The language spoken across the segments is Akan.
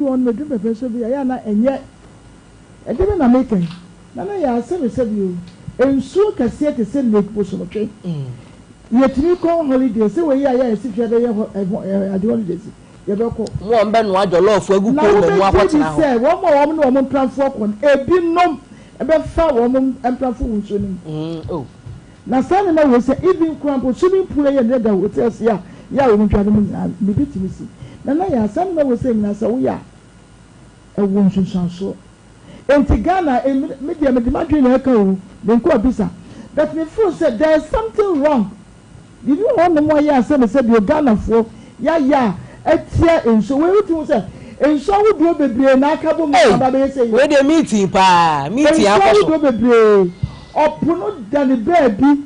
Wɔ no medu pɛpɛ so bi a ɛyɛ a na ɛnyɛ ɛde me na meka yi na na yɛ asɛbesɛbe o nsuo kɛseɛ te sɛ Lake Bosomtwe yɛtumi kɔ holiday sɛ wei a yɛ a yɛsi fie abɛyɛ hɔ ɛho ade holidays yɛbɛkɔ. Mo a wɔbɛnoa jɔlɔɔfo agu Na kɔn mu wobɛgye di akɔtena hɔ. sɛ wɔn a wɔn ne wɔn mprafoɔ kɔ no ebinom bɛfa wɔn mprafo wɔ nsuo no mu. Oh. Na saa nneɛma wei sɛ even koraa mpo swimming pool yɛ ne da hotels yi a yɛ a wɔn dware mu nyinaa biribi tumi si. Na na yɛ a saa nneɛma wei sɛ nyinaa sɛ woyɛ a ɛwɔ nsunsuansoɔ. Enti Ghana emi me deɛ mede m'adwene na ɛka o menkɔ abisa but me feel sɛ there is something wrong. Biribi wɔ hɔ nom a yɛ a sɛ me sɛ bio Ghanafoɔ yɛayɛ a atia nsuo wei wotumi hu sɛ nsuo ahodoɔ bebree na aka bɔ mu Ei! aba abɛyɛ sɛ yi. Wei deɛ meeting paa, meeting Nsuo akɔ so. ahodoɔ bebree, ɔpo no da ne baabi.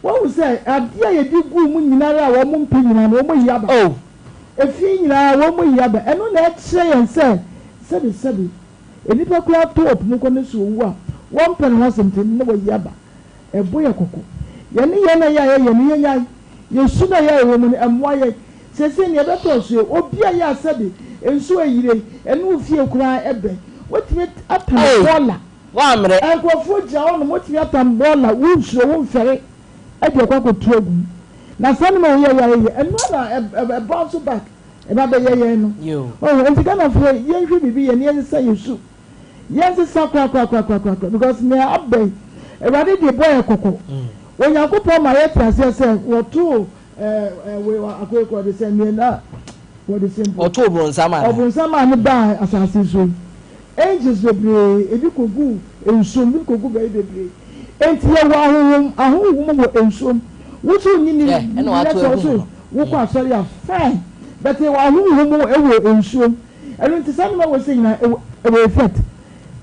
Woahu sɛ adeɛ a yɛde guu mu nyina ara a wɔn mpɛ nyinaa no, wɔayi aba. Oh! Efie nyinaa wɔayi aba. Ɛno na ɛkyerɛ yɛn sɛ, sɛbesɛbe, nnipa koraa tɔ ɔpo mu kɔ ne so owu a, wɔmpɛ ne ho asɛm nti, na wɔayi aba. Ɛbɔ yɛn kɔkɔ. Yɛne yɛn a yɛayɛ yɛn no, yɛnnyae. Yɛn su no a yɛayɛ wɔ mu no, ɛmmoa yɛn. Seesei nea ɛbɛtɔ so yi, obi a yɛ a sɛbe nsuo ayire yi, ɛne wo fie koraa ɛbɛn. Wotumi atam Ei! bɔɔla. Woammrɛ. Nkurɔfoɔ gyina hɔnom, wotumi atam bɔɔla, wonsuro, womfɛre de akɔ akɔtu agu mu. Na saa nneɛma wei a yɛayɛ yi, ɛno ara na ɛ bounce back ɛba bɛyɛ yɛn no. Yo. Wahu? Enti Ghanafoɔ, yɛnhwɛ biribi yɛ na yɛnsesa yɛn su. Yɛnsesa korakorakorakorakora because nea aba yi, Awurade de bɔ yɛn kɔkɔ. Onyankopɔn ma yɛte aseɛ sɛ wɔtoo ɛɛ wei akoe kɔ de sɛ nea na wɔde sɛ mpo. Ɔtoo bronsam anaa? Ɔbronsam a ne baa asase so yi, angels bebree ebi kɔguu nsuom, ebi kɔgu baabi bebree. Enti yɛwɔ ahonhom ahonhom wɔ nsuom. Wo nso wonnye nni Hwɛ, ɛna na wato sɛ wo agu so mu no. wokɔ asɔre a fine, but yɛwɔ ahonhom wɔ nsuom. Ɛno nti saa nneɛma wei sɛ nyinaa ɛwɔ ɛwɔ effect.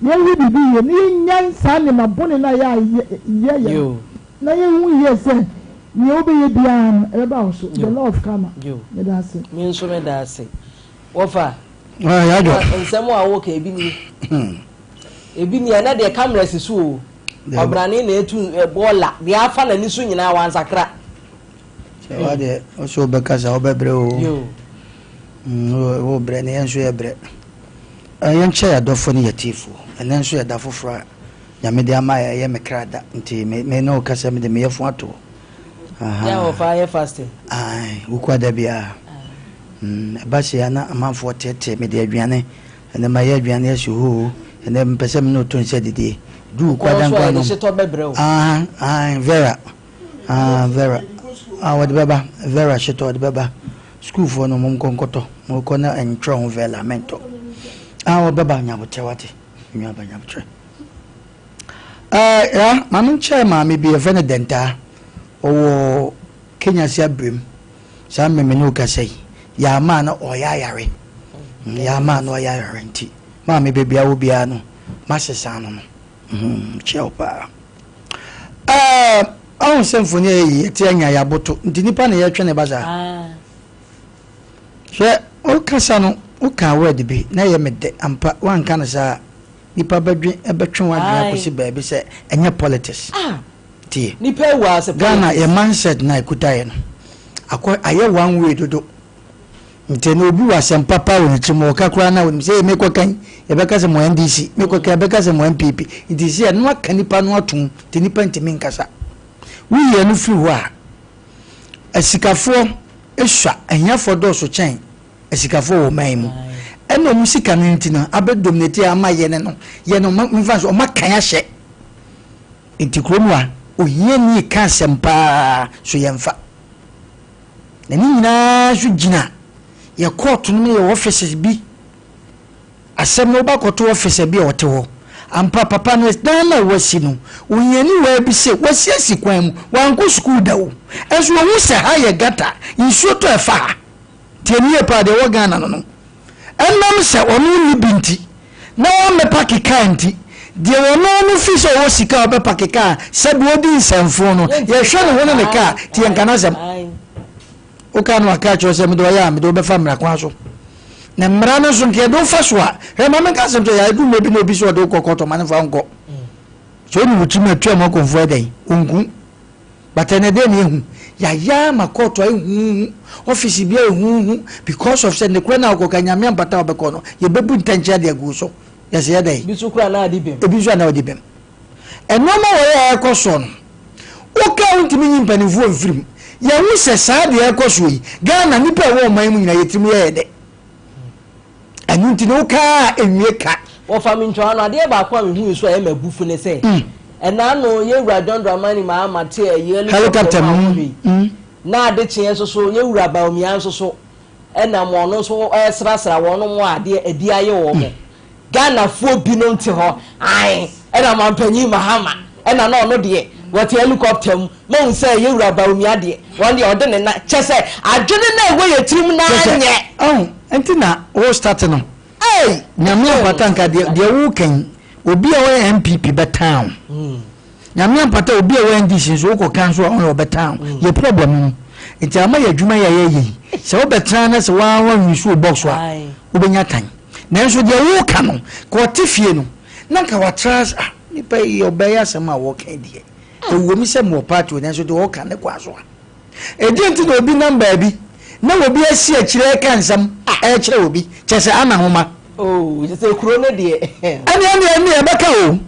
Yɛnhwɛ biribi yie na yɛnnyae saa nneɛma bɔne no a yɛ a yɛ yɛ no na yɛnhu yie sɛ nea wobɛyɛ biara no ɛbɛba wo so. The law of karma. Meda ase. Me nso meda ase. Wɔfa. Ah, yadwo. Nsɛm a woka ebi nie. Ebi nie ɛnɛ deɛ camera si so o. Ɔbrane na etu bɔɔla deɛ afa n'ani so nyinaa wansakra. Sɛ wa deɛ ɔsɛ wobɛkasa wobɛbrɛ o. Wo brɛ ne yɛn nso yɛ brɛ. Yɛnkyɛ yɛ adɔfoɔ ne yɛ tiefoɔ. Ɛnɛ nso yɛ da foforɔ a Nyame de ama yɛ ɛyɛ me kra da nti me me ne wo kasa me de me yɛfo ato hɔ. Yɛ a wɔfa yɛ fasting. Ae, wokua da biara. Ɛba sei a na amanfoɔ teetee me de aduane. Ɛnɛ mayɛ aduane asi hɔ o. Ɛnɛ mepɛ sɛ me ne wo to nsa didie. Du wokua da nkoa no. Ae, ae, Vera. Ah, Vera. Ah, wɔde bɛba. Vera hyetɔ wɔde bɛba. Sukuufoɔ no monkɔ nkɔtɔ. Mokɔ na ntwerɛ ho Vera mentɔ. Ah, wɔbɛba nyabotrɛ wate. Nnuaba nyabotrɛ. Eh, ya, maame nkyɛɛ maame bi yɛfrɛ no Dɛntaa. Ɔwɔ Kenya se abirem. Saa mmerɛ me ne wo kasa yi, yɛama na ɔyɛ ayare. Yɛama na ɔyɛ ayare nti. Maame baabi a wɔ biara no, masesa no no. Kyerɛ wo paa. Ɛɛ, ɔhu sɛ mfoni a yɛyi yɛte anya yɛaboto nti nipa na yɛtwe ne ba saa. Hwɛ, wokasa no wokaa word bi na ɛyɛ me dɛ ampa woanka no saa a nipa bɛdwe ɛbɛtwe w'adwene akɔsi baabi sɛ ɛnyɛ politics. Tie. Ghana yɛ mindset na ɛkuta yɛ no akɔ ayɛ one way dodo. Nti no obi wɔ asɛm papa wɔ ne tirim ɔka koraa na onim sɛ ee mekɔ kan yɛbɛka sɛ mo NDC mekɔ kan yɛbɛka sɛ mo NPP nti sɛ ɛno aka nipa no atom nti nipa ntumi nkasa. Woyi ɛno firi hɔ a asikafoɔ sua ahiafoɔ dɔɔso kyɛn asikafoɔ wɔ ɔman yi mu ɛna wɔn sika no nti no abɛ dominate ama yɛne no yɛne wɔn mfa so wɔn akan ahyɛ nti kurom a ohiani ka asɛm paa so yɛmfa. Na ne nyinaa nso gyina yɛ kɔɔto no ne yɛ offices bi. Asɛm no woba kɔto officer bi a ɔte hɔ. Ampa papa no dan no a wasi no, ohiani waa bi se wasi asi kwan mu, wankɔ sukuu da o. Nso wahu sɛ ha yɛ gutter, nsuo tɔ ɛfa ha. Tie me yie paa, deɛ ɛwɔ Ghana no no, ɛnam sɛ ɔno nni bi nti, na wammɛpake kaa nti, deɛ ɔno no firi sɛ ɔwɔ sika a ɔbɛpake kaa sɛdeɛ ɔdi nsɛmfoo no, yɛhwɛ ne ho ne ne kaa, nti yɛnka n'asɛm. Wokaa no waka akyerɛ wo sɛ mede ɔyɛ a mede wo bɛfa mmara kwan so. Na mmara no nso nka yɛde wo fa so a, hwɛ ma menka asɛm kyerɛ yɛ, ɛdu mmerɛ bi na obi sɛ ɔde wo kɔ kɔɔto ma no mfa wo nkɔ. Sɛ wone wo tirim atua mu akɔmfoɔ ɛdɛn, ɔnku. But ɛnɛ dɛn na yɛhu? Yɛayɛ ama kɔɔto ayɛ huuhu, ɔfisi bi ayɛ huuhu because of sɛ nokorɛ no a wokɔka, Nyame ampata a wobɛkɔ no, yɛbɛbu ntɛnkyea de agu wo so. Yɛse yɛ dɛn? Ebi nso koraa na adi bem. Ebi nso a na ɔdi bem. Nnoɔma wei a ɛrekɔ soɔ no, woka a wontumi nyi mpanimfoɔ mfiri mu. Yɛhu sɛ saa deɛ ɛrekɔ soɔ yi, Ghana nnipa a ɛwɔ ɔman yi mu nyinaa yɛ tirim yɛ yɛ dɛ. Ɛno nti no woka a ɛnwie ka. Wɔfa me ntwaa no, adeɛ baako a mehui nso a ɛyɛ me abufu ne sɛ, ɛna ano yɛn wura John Dramani Mahama te ɛyi helicopter mu a wɔhwɛ yi, na ade kyeɛ nso so yɛn wura Bawumia nso so ɛnam ɔno nso ɛresrasra wɔn a adeɛ adi ayɛ wɔn. Ghanafoɔ binom te hɔ ae ɛna mampanyin Mahama ɛna na ɔno deɛ wɔte helicopter mu mahu sɛ yɛwura Bawumia deɛ wɔn deɛ ɔde ne na kyɛ sɛ adwene no a ɛwɔ yɛ tirim no Kyɛ sɛ anyɛ. ɔho nti na wo start no. Ei! Nyame ampata nka deɛ deɛ wo ka yi obi a ɔyɛ NPP bɛtan wo. Nyame ampata obi a ɔwɔ NDC nso wo kɔ ka nso a ɔno ɔbɛtan wo. Yɛ problem no nti ama yɛ adwuma yi a yɛyɛ yi sɛ wo bɛtena na sɛ waa wa nwi so wo box a wo bɛnya tan. Nanso deɛ woreka no, nka ɔte fie no, na nka watra ase, ah, nipa yi ɔbɛyɛ asɛm a wɔka yi deɛ, ɛwom sɛ mewɔ party o, nanso deɛ ɔreka ne kwan so a. Ɛdeɛn nti na obi nam baabi na obi asi akyire reka nsɛm ɛrekyerɛ obi, kyerɛ sɛ ana nwoma. Oh, kyerɛ sɛ kuro no deɛ. Ɛne ɛne ɛne ɛbɛka o,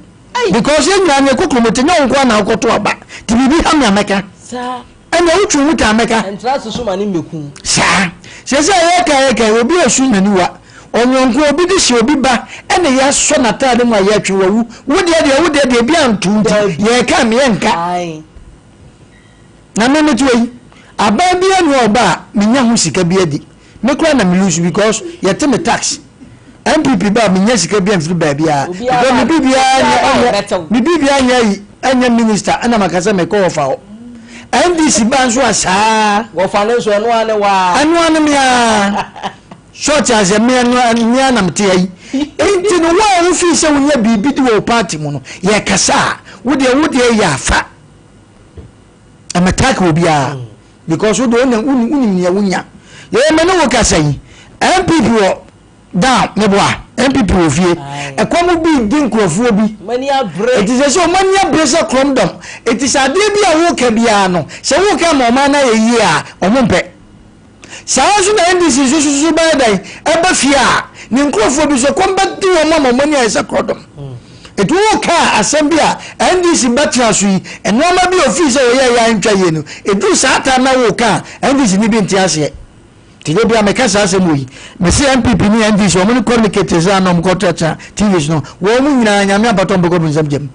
because yɛn nyinaa no yɛkɔ kurom, nti nyɛ wo nko ara na wokɔto aba, nti biribi ha me a mɛka. Saa. Ɛnna wotwe wo taa mɛka. Ɛntra ase so ma ne mmɛku. Saa. Seesei a yɛreka yɛreka yi, obi resu n'aniwa. Ɔnyɔnko, obi de hyɛ obi ba ɛna yɛasɔ n'ataade mu a yɛretwe, wawu. Wo deɛ deɛ, wo deɛ deɛ, ebi anto nti, Dabi. yɛreka a meɛnka. Ae. Na me mete hɔ yi, aban biara nni hɔ a ɔba a menya ho sika bi adi. Me koraa na me lose because yɛte me tax. NPP ba a menya sika bi amfiri baabiara Obiara because ba me biribiara obiara nyɛ ba a ɛnyɛ ɛbɛtew. me biribiara nyɛ ayi ɛnyɛ minister ɛna maka sɛ mekɔ wɔfa hɔ. NDC ba nso a saa. Wɔfa no nso ɛno ara ne waa. Ɛno ara ne me ara. So ɔte aseɛ me ɛno me ara na mete ha yi. Nti no wo a wofii sɛ wonya biribi di wɔ wo party mu no yɛkasa a wo deɛ wo deɛ yɛ afa. Ɛmɛtake obiara. Because wo deɛ wonim wonim nea wonya. Yɛyɛ me ne wo kasa yi NPP wɔ down meboa NPP wɔ fie ɛkɔm bi di nkurɔfoɔ bi. Eti sɛ sɛ wɔn ani abere sɛ korɔm dɔm. Eti sɛ adeɛ bi a woka biara no sɛ woka ma ɔman no ayɛ yie a wɔn mpɛ. Saa ara nso na NDC nso so bɛyɛ dɛn ɛba fie a ne nkurɔfoɔ bi nso ɛkɔm bɛde wɔn ama wɔn ani ayɛ sɛ korɔdɔm. Nti wokaa asɛm bi a NDC bɛtena so yi, nnoɔma bi a ofii sɛ wɔyɛeɛ a ɛntwa yie no, ɛduru saa time na woka a NDC ni bi nte aseɛ. Nti da biara meka saa asɛm wei, mese NPP ne NDC wɔn ne communicators a na wɔn kɔtenatena TV so no, wɔn nyinaa Nyame ampata wɔn bɛkɔ bronsam gyam.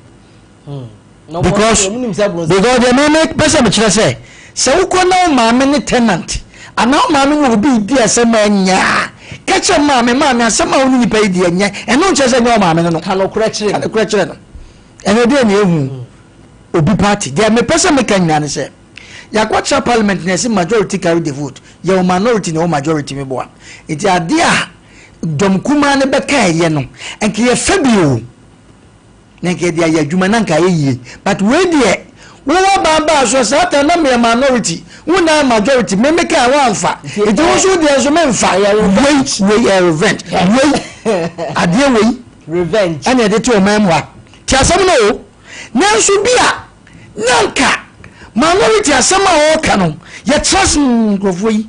Because because deɛ me me pɛ sɛ mekyerɛ sɛ sɛ wokɔ na wo maame ne tenant anaa wo maame ne obi redi asɛm a ɛnyɛ a ka kyerɛ maame maame asɛm a wo ne nipa yi di ɛnyɛ ɛno nkyerɛ sɛ ɛnyɛ wo maame no no ka nokorɛ kyerɛ ka nokorɛ kyerɛ no ɛno deɛ na ehu obi party deɛ mepɛ sɛ meka nyinaa ne sɛ yɛakɔkyerɛ parliament na yɛsi majority carry the vote yɛwɔ minority na ɛwɔ majority meboa nti adeɛ a dɔm kumaa no bɛka ɛyɛ no nka yɛfɛ bi o. Na nka yɛde ayɛ adwuma na nka ayɛ yie but wei deɛ wo aban baa so saa time na meyɛ minority wo na majority me me kaa woamfa nti wo nso deɛ nso memfa wei wei ɛyɛ revenge wei adeɛ wei revenge ɛna yɛde te ɔman mu ha te asɛm no o nanso bi a na nka minority asɛm a ɔreka no yɛtra se nkurɔfoɔ yi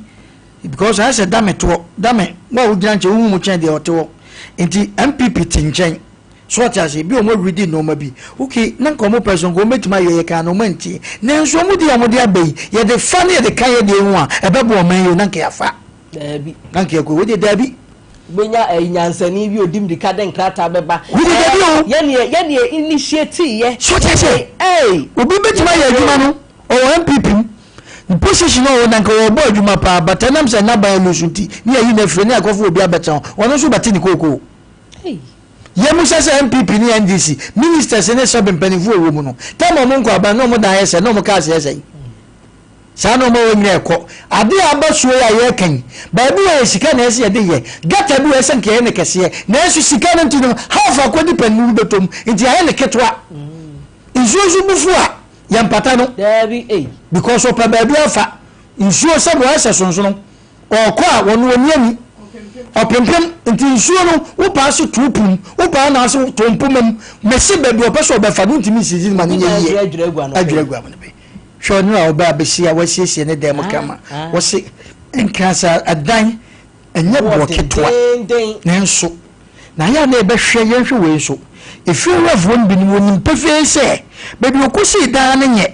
because ayɛ sɛ dame toɔ dame wo a wogyina nkyɛn wohu mu kyɛn deɛ ɔte hɔ nti NPP te nkyɛn So wate aseɛ? Ebia wɔn awuridi nnoɔma bi. Okay, na nka wɔn pɛ so, nka wɔn bɛtumi ayɛ, yɛkaa no wɔn antie. Nanso wɔn deɛ a wɔde aba yi, yɛde fa ne yɛde ka yɛ deɛ ho a, ɛbɛboa ɔman yi o, na nka yɛafa. Daabi. Na nka yɛkɔ, wei deɛ daabi. Wobɛnya ɛyi nyansani bi odi mirika de nkrataa bɛba. Wei deɛ daabi o. Yɛneɛ yɛneɛ initiate yɛ. So wate aseɛ? Ɛy. Obi bɛtumi ayɛ adwuma no, ɔwɔ NPP mu, ne position a ɔwɔ na nka ɔrebɔ adwuma paa, but ɛnam sɛ n'aban alusu nti, ne yɛayi no afiri hɔ, ne yɛakɔfa obi abɛtena hɔ, ɔno nso bɛte ne kookoo. Yɛmmisa sɛ NPP ne NDC ministers ne sub mpaninfoɔ ɛwɔ mu no time a ɔmo nkɔ aban na ɔmo dan yɛ sɛn na ɔmo cars yɛ sɛn? Saa nnoɔma wei nyinaa ɛkɔ. Adeɛ a aba soɔ yi a yɛreka yi baabi wɔ yɛ sika na ɛsɛ yɛde yɛ, gutter bi wɔ ɛsɛ nka yɛyɛ no kɛseɛ nanso sika no nti no half akɔdi panin bi bɛtɔ mu nti yɛayɛ no ketewa. Nsuo nso bu fu a yɛmpata no because ɔpɛ baabi afa nsuo sɛdeɛ ɔyɛ sɛ sonsono. Ɔɔkɔ a, wɔno ɔnni ani. Ɔpempem, nti nsuo no, wo paa se to po mu, wo paa na ase to mpoma mu. Mese baabi ɔpɛ sɛ ɔbɛfa no, wontumi nsizi no ma no nyɛ yie. Adwiri agu ano pɛ. Hwɛ ɔno a ɔbaa bɛsi a wasiesie ne dan mu kama. Wɔse nka sɛ ɛdan ɛnyɛ boɔ ketewa nanso na ayɛ a na yɛbɛhwɛ yɛnhwɛ wei nso. Efiewurafoɔ no binom wɔnim pefee sɛ baabi ɔkɔsii dan no nyɛ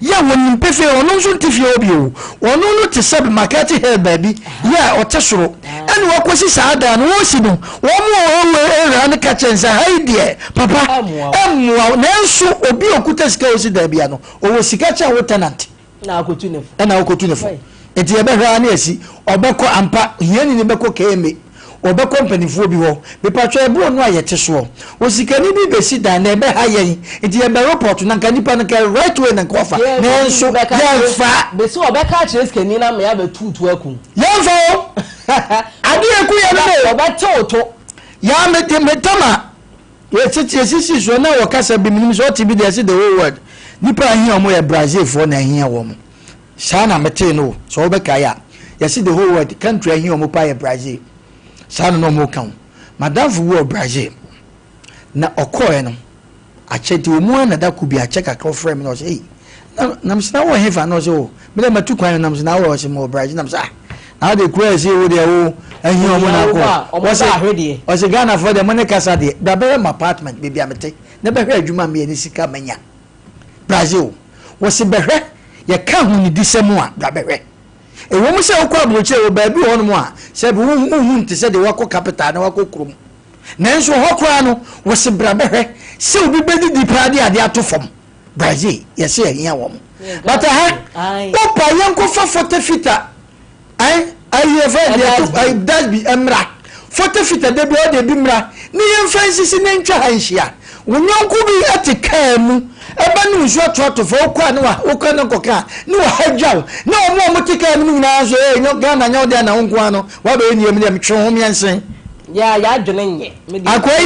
yɛ a wɔnim pefee ɔno nso nte fie hɔ bio. Ɔno no te sɛ McCarthy Hill baabi yɛ a ɔte soro ɛna wakɔsi saa dan no wɔresi no wɔn a wɔwɔ area no ka kyerɛ no sɛ ha yi deɛ papa ɛmmoa wo nanso obi a ɔkuta sika a ɔsi dan bia no ɔwɔ sika kyɛn wo tenant ɛna wokɔtu ne fo nti yɛbɛhwɛ ara ne asi ɔbɛkɔ ampa hiani no bɛkɔ KMA ɔbɛkɔ mpanimfoɔ bi hɔ mepatwɛ ɛboɔ no a yɛte soɔ osikani bi bɛsi dan na ɛbɛha yɛn nti yɛbɛ report na nka nipa no nka right way na nka wafa nanso yɛmfa bɛsi ɔbɛka akyerɛ sikani no ama yɛabɛtuutu aku yɛmfa o adeɛ ɛku yɛ no no ɔbɛte wo to yɛa mede metama Yɛsisii soɔ na wɔ kasa bi menim sɛ ɔte bi deɛ ɛse the whole world nipa a ahia wɔn yɛ Brazil foɔ na ahia wɔn saa na metee no o sɛ wobɛkae a yɛse the whole world country ahia wɔn paa yɛ Brazil saa na na wɔn ka o madamfo bi wɔ Brazil na ɔkɔɛ no akyɛ nti wɔn ara na da ko bi akyɛ kakra ɔfrɛ me na ɔsɛ ei Na na mese na wowɔ hefa? Na ɔse o me deɛ matu kwan na mese na wowɔ ɔse mewɔ Brazil na mese ah na wode kura ɛse wo deɛ wo ahia ɔmo na akɔ ɔse ɔse Ghanafoɔ deɛ mo ne kasa deɛ bra bɛhwɛ mo apartment baabi a mete na bɛhwɛ adwuma meyɛ ne sika manya Brazil wɔse bɛhwɛ yɛka ahonidisɛm a bra bɛhwɛ ɛwɔ mu sɛ wokɔ aburokyire wɔ baabi wɔ hɔnom a sɛ bi wohu nte sɛ deɛ wakɔ capital na wakɔ kurom nanso hɔ koraa no wɔse bra bɛhwɛ sɛ obi bɛdidi paa de adeɛ ato fam Brazil yɛse yɛhia wɔn but ɛha wopa yɛnkɔfa fote fita ɛn ayi yɛfɛ deɛ to ayi dasbi mmra fote fita da bi ɔde bi mmra ne yɛmfa nsisi ne ntwa ha nhyia wo nyɔnko bi ɛte kaa mu ɛbɛ ne nsuo atoato fa wokɔ a ne wa wokɔ ne nkɔka a ne wa ha gyaw ne wɔn a wɔte kaa no mu nyinaa nso ee nyɔ Ghana nyɛ wo deɛ na wo nko ara no wabɛyɛ nea mu deɛ metwe ho mmiɛnsen. Yɛ yɛadwene nyɛ akoa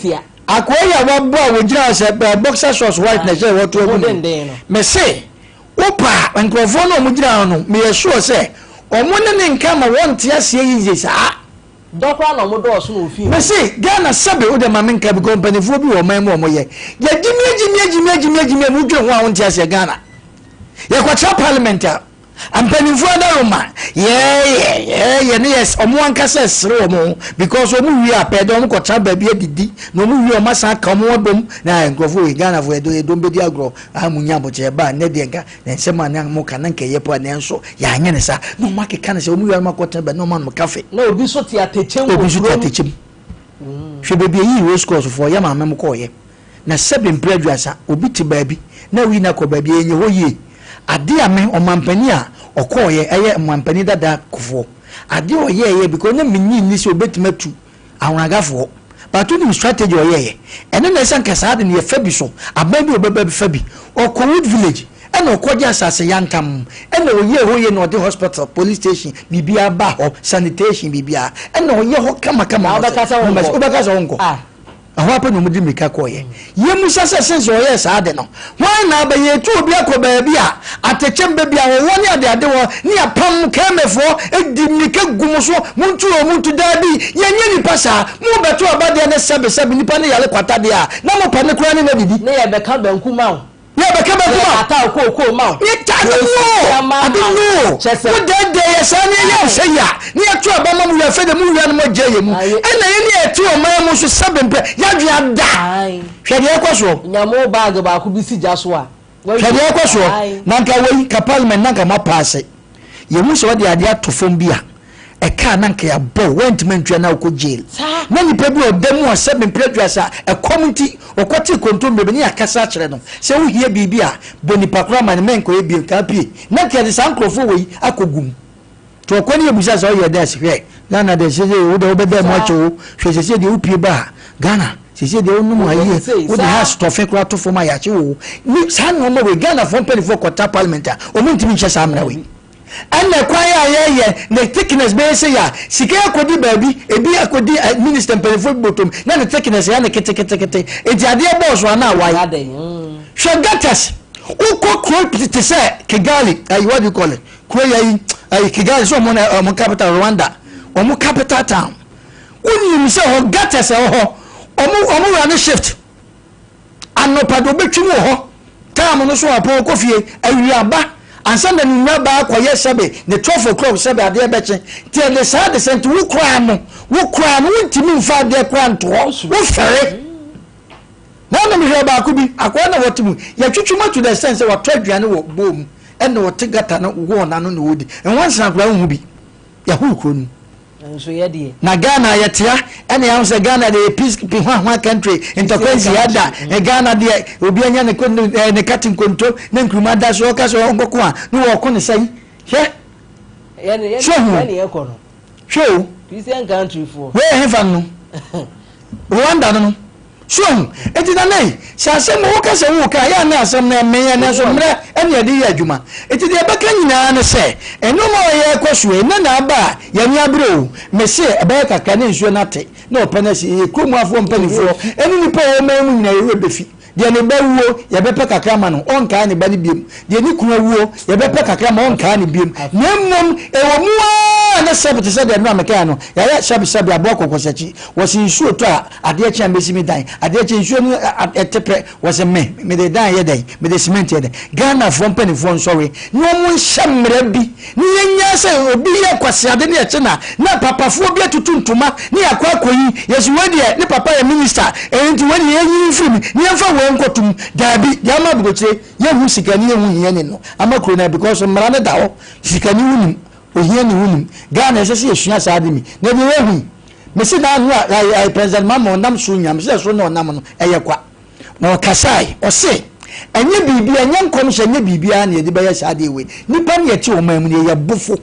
yi a Akoa yi a wabɔ a wogyina hɔ sɛ boxer shorts white na ɛhyɛ wɔto agu no. Mese wopa a nkurɔfoɔ no a wɔgyina hɔ no meyɛ sure sɛ wɔn ne ne nka ma wɔnte aseɛ yiye saa. Dɔ koraa na wɔn dɔɔso na ofii hɔ. Mese Ghana sɛbe wode ma menka because mpanimfoɔ bi wɔ ɔman mu a wɔyɛ yɛgyimie gyimie gyimie gyimie gyimie mu wodwene ho a wonte aseɛ Ghana yɛkɔtra parliament a Mpanyinfoɔ adaworoma yɛɛyɛ yɛɛyɛ ne yɛ ɔmo ankasa ɛsere ɔmo ho because ɔmo wie a pɛɛ dɛ ɔmo kɔ tena baabi adidi na ɔmo wie a ɔmo asan aka ɔmo ho abom na nkorɔfoɔ wei Ghanafoɔ yɛdɔ yɛdɔm bɛdi agorɔ a mo nya abokyɛ ɛba a nnɛ deɛ nka na nsɛm a na mo ka na nka ɛyɛ po a nanso yɛanyɛ ne saa na ɔmo akeka ne sɛ ɔmo wie a ɔmo akɔ tena baabi na ɔmo anom kafe. Na obi nso te atɛkyɛm wɔ Obi nso te kurom. atɛkyɛm. Hwɛ baabi a yii race course foɔ yɛ maame mo kɔɔyɛ. Na sɛbe mprɛ aduasa, obi te baabi na woyi no akɔ baabi a, ɛnyɛ hɔ yie. Adeɛ a me, ɔmampanin a ɔkɔeɛ, ɛyɛ ɔmampanin dada Kufuor, adeɛ a ɔyɛeɛ, because na mennye nni sɛ ɔbɛtumi atu Ahonagafoɔ, but wonim strategy a ɔyɛeɛ? Ɛno na ɛsɛ anka saa ade no yɛfa bi so, aban bi a ɔbɛba bi fa bi. Ɔkɔ Wood Village, ɛna ɔkɔgye asase yantam, ɛna ɔyɛɛ hɔ yie na ɔde hospital, police station, biribiara baa hɔ, sanitation, biribiara, ɛna ɔyɛ hɔ kamakama. Na wobɛka sɛ wonkɔ? Wobɛka sɛ wonkɔ? Ah. Ɛhɔ ara pɛ na wɔde mmirika kɔeɛ. Yɛmmisa sɛ, Since ɔyɛɛ saa ade no, hwan na aba? Yɛretu obi akɔ baabi a atɛkyɛm, baabi a ɔwɔ ne adeade wɔ, ne apam Kɛmɛfoɔ di mmirika gu mo so, montu o, montu. Daabi, yɛnyɛ nnipa saa. Morebɛto aba deɛ ne sɛbesɛbe nnipa no yare kwata deɛ a, na mopɛ ne koraa ne no adidi. Ne yɛbɛka banku ma wo. Yɛ bɛka bɛku ma. Yɛ ata okooko ma wo. Yɛ ta ade no ade no. Kyɛ Wo dɛɛdɛɛ yɛ saa ne yɛ sɛ ya ne yɛ to aba ma mo wia fɛ de mo wia no mo gye yɛ mu. Ɛna yɛ ne yɛ te ɔman mu nso sɛbe mpɛ yɛ adwene ada. Hwɛ deɛ ɛkɔ soɔ. Nya mo bag baako bi si gya so a. Hwɛ deɛ ɛkɔ soɔ. Na nka wei ka parliament na nka mo apaase. Yɛhu sɛ wɔde adeɛ ato fam bi a, ɛka a na anka yɛabɔ wo, woantumi antua na wokɔ jail. Na nipa bi a ɔda mu a sɛ mprɛ aduasa a ɛkɔm nti ɔkɔtee kontommire bi ne yɛakasa akyerɛ no sɛ wohia biribi a bɔ nipa korɔ amane mɛnkɔyɛ bio nka apue. Na anka yɛde saa nkurɔfoɔ wei akɔgu mu. Nti ɔkɔ ne yɛbusa sɛ ɔyɛ dɛn hwɛ Ghana deɛ sese wo deɛ wobɛda mu akyɛ o hwɛ sese deɛ wopie ba a Ghana sese deɛ wonom ayie wode has tɔfe koraa to fam a yɛakye wo ne saa nnoɔma wei Ghanafoɔ mpanimfoɔ kɔtra parliament a wɔn ntumi nhyɛ saa mmara wei. Ɛna kwan a yɛyɛ ne thickness bɛyɛ sei a sika yi akɔdi baabi ebi akɔdi eh, minister mpanimfoɔ bi bɔtɔm na ne thickness yɛ ne keteketekete nti adeɛ bɔɔ so ana awae hwɛ gutters wokɔ kuro te sɛ Kigali ayi what do you call it Kuro yi ayi ayi Kigali sɛ ɔmo na ɔmo capital Rwanda ɔmo capital town wonim sɛ hɔ gutters ɛwɔ hɔ ɔmo ɔmo wura ne shift anɔpa de ɔbɛtwi mu wɔ hɔ Time no so a ɔpɔn ɔkɔ fie, awia ba ansa na ne nua baa akɔyɛ sɛbe ne 12 o'clock sɛbe adeɛ bɛkye. Nti ɛde saa de sɛ nti wo koraa no, wo koraa no wontumi mfa adeɛ koraa nto hɔ, wo fɛre. Na na mehwɛ baako bi, akoa na wɔte mu, yɛtwitwi mu to the extent sɛ watɔ aduane wɔ bowl mu ɛna ɔte gutter no wall no ano na ɔredi. Nwansena koraa wonhu bi. Yɛahoro kuro no mu. Nso yɛ deɛ. Na Ghana yɛtea ɛna yɛahu sɛ Ghana deɛ yɛ peace pi hwa hwa country ntɔkwa nsi ha da mm. Ghana deɛ obi anya ne eh, ne kate nkonto ne nkuruma da so ɔka sɛ ɔnkɔko a ne wɔko ne sɛn hwɛ so hu hwɛ o Christian country foɔ wei yɛ hefa no Rwanda no no. So ahu? Enti Nana yi, sɛ asɛm woka sɛ woreka a, ɛyɛ a na asɛm no ɛmmɛn yɛn, nanso mmerɛ ɛne yɛde yɛ adwuma. Enti deɛ ɛbɛka nyinaa ne sɛ, nnoɔma a yɛrekɔ so yi, nnɛ na aba a, yɛn ani abere o. Mese ɛbɛyɛ kakra na nsuo no ate, na ɔpɛ no asi. Yɛn kurom afoɔ mpanimfoɔ ne nnipa a wɔwɔ ɔman mu nyinaa, yɛn werɛ bɛfi. Deɛ ne ba awuo, yɛbɛpɛ kakra ama no, ɔrenkae ne ba no biom. Deɛ ne kunu awuo, yɛbɛpɛ kakra ama ɔrenkae no biom. Na mmom, ɛwɔ mu ara na sɛbe te sɛ deɛ nnora mekaeɛ no, yɛayɛ sɛbesɛbe aboa kɔkɔsakyi. Wɔse nsuo tɔ a, adeɛ kye a mɛsi me dan. Adeɛ kye nsuo no te pɛ, wɔse me, mede dan yɛ dɛn? Mede cement yɛ dɛn? Ghanafoɔ mpanimfoɔ nsɔre na wɔn nhyɛ mmara bi na yɛnyaa sɛ obi yɛ nkwaseade ne yɛkye no a, na papafoɔ bi atutu ntoma ne yɛakɔ akɔyi, yɛse wei deɛ ne papa yɛ minister, ɛno nti wei deɛ yɛnyi no mfiri mu na yɛmfa wei nkɔto mu. Daabi, deɛ ama aburokyire yɛnhu sikani yɛnhu hiani no ama kuro no because mmara no da hɔ, sikani wonim, ohiani wonim. Ghana ɛsɛ sɛ yɛsua saa ade mi na deɛ yɛhu yi, mese na ano a President Mahama ɔnam soro nyinaa, mese soro na ɔnam no ɛyɛ kwa. Na ɔkasae, ɔse, Ɛnyɛ biribi, ɛnyɛ nkɔmhyɛ, ɛnyɛ biribiara na yɛde bɛyɛ saa adeɛ wei. Nnipa ne yɛte ɔman mu no, yɛyɛ bofo.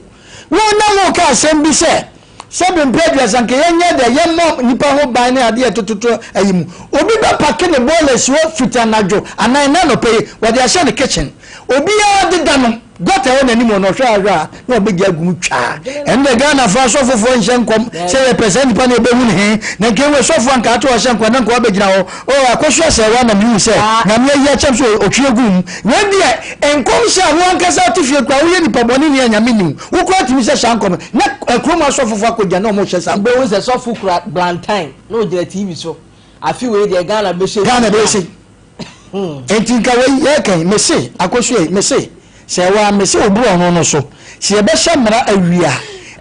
Wo na woka asɛm bi sɛ, sɛbe mpɛ aduasa nka yɛnyɛ dɛ, yɛmmɔ nnipa ho ban ne adeɛ ɛtototo ayi mu. Obi bɛpake ne bɔɔla asi hɔ fiti anadwo anaa ɛnnɛ anɔpa yi, wɔde ahyɛ ne kitchen. Obiara deda no. Gutter wɔ n'anim hɔ no ɔhwɛ a hwɛ a na ɔbɛgye agu mu twaa. Ɛno deɛ Ghanafoɔ asɔfofoɔ nhyɛ nkɔm sɛ yɛpɛ saa nipa no yɛbɛhu no he na nka ewu sɔfoɔ anka ato ɔhyɛ nkɔm na nka wabɛgyina hɔ oh Akosua Sɛɛwa na mehu sɛ Nyame ayi akyɛm sɛ ɔtwe agu mu. Wei deɛ nkɔmhyɛ a wo ankasa wote fie koraa woyɛ nipa bɔne ni a Nyame nni wo wo koraa tumi hyɛ saa nkɔm no na kurom asɔfofoɔ akɔgyina na wɔn hyɛ saa nkɔm. Wobɛhu sɛ sɔfo kura blantyne na ɔgyina TV so afe wei deɛ Ghana bɛhyɛ Ghana bɛyɛ sei. Enti nka wei yɛreka yi, mese, Akosua yi, mese, sɛ ɛwɔ a, mese wo borɔno no so, sɛ yɛbɛhyɛ mmara awia,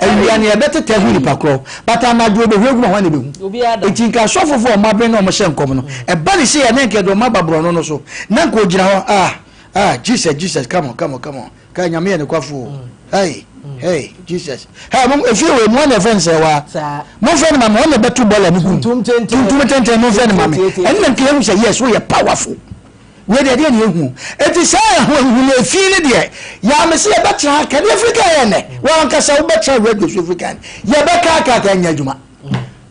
awia no yɛbɛtetɛ ahu nipa korɔ, but anadwo wɔbɛhwie agu ma hwan na ɛbɛhu? Enti nka asɔfofoɔ a wɔn abene na wɔhyɛ nkɔm no, ɛba ne sei a, na nka yɛde wɔn aba borɔno no so, na nka ɔgyina hɔ, ah, ah, Jesus, Jesus, come on, come on, come on. Kai Nyame yɛ nokwafo o. Hey, hey, Jesus. Hey, mo efie wei mo na ɛfɛ nsɛ wa. Mo nfɛ no ma me, ɔna ɛbɛto bɔɔla no gu. Tuntum tenten mo nfɛ no ma me. Ɛno na nka ehu sɛ yes, woyɛ powerful. Wei deɛ deɛ na ehu. Eti saa ɛho ehu na efi ne deɛ. Yaa me se yɛbɛtena ha ka ne efiri kan yɛ nɛ. Wɔn ankasa wobɛtena radio so efiri kan. Yɛbɛka aka aka nyɛ adwuma.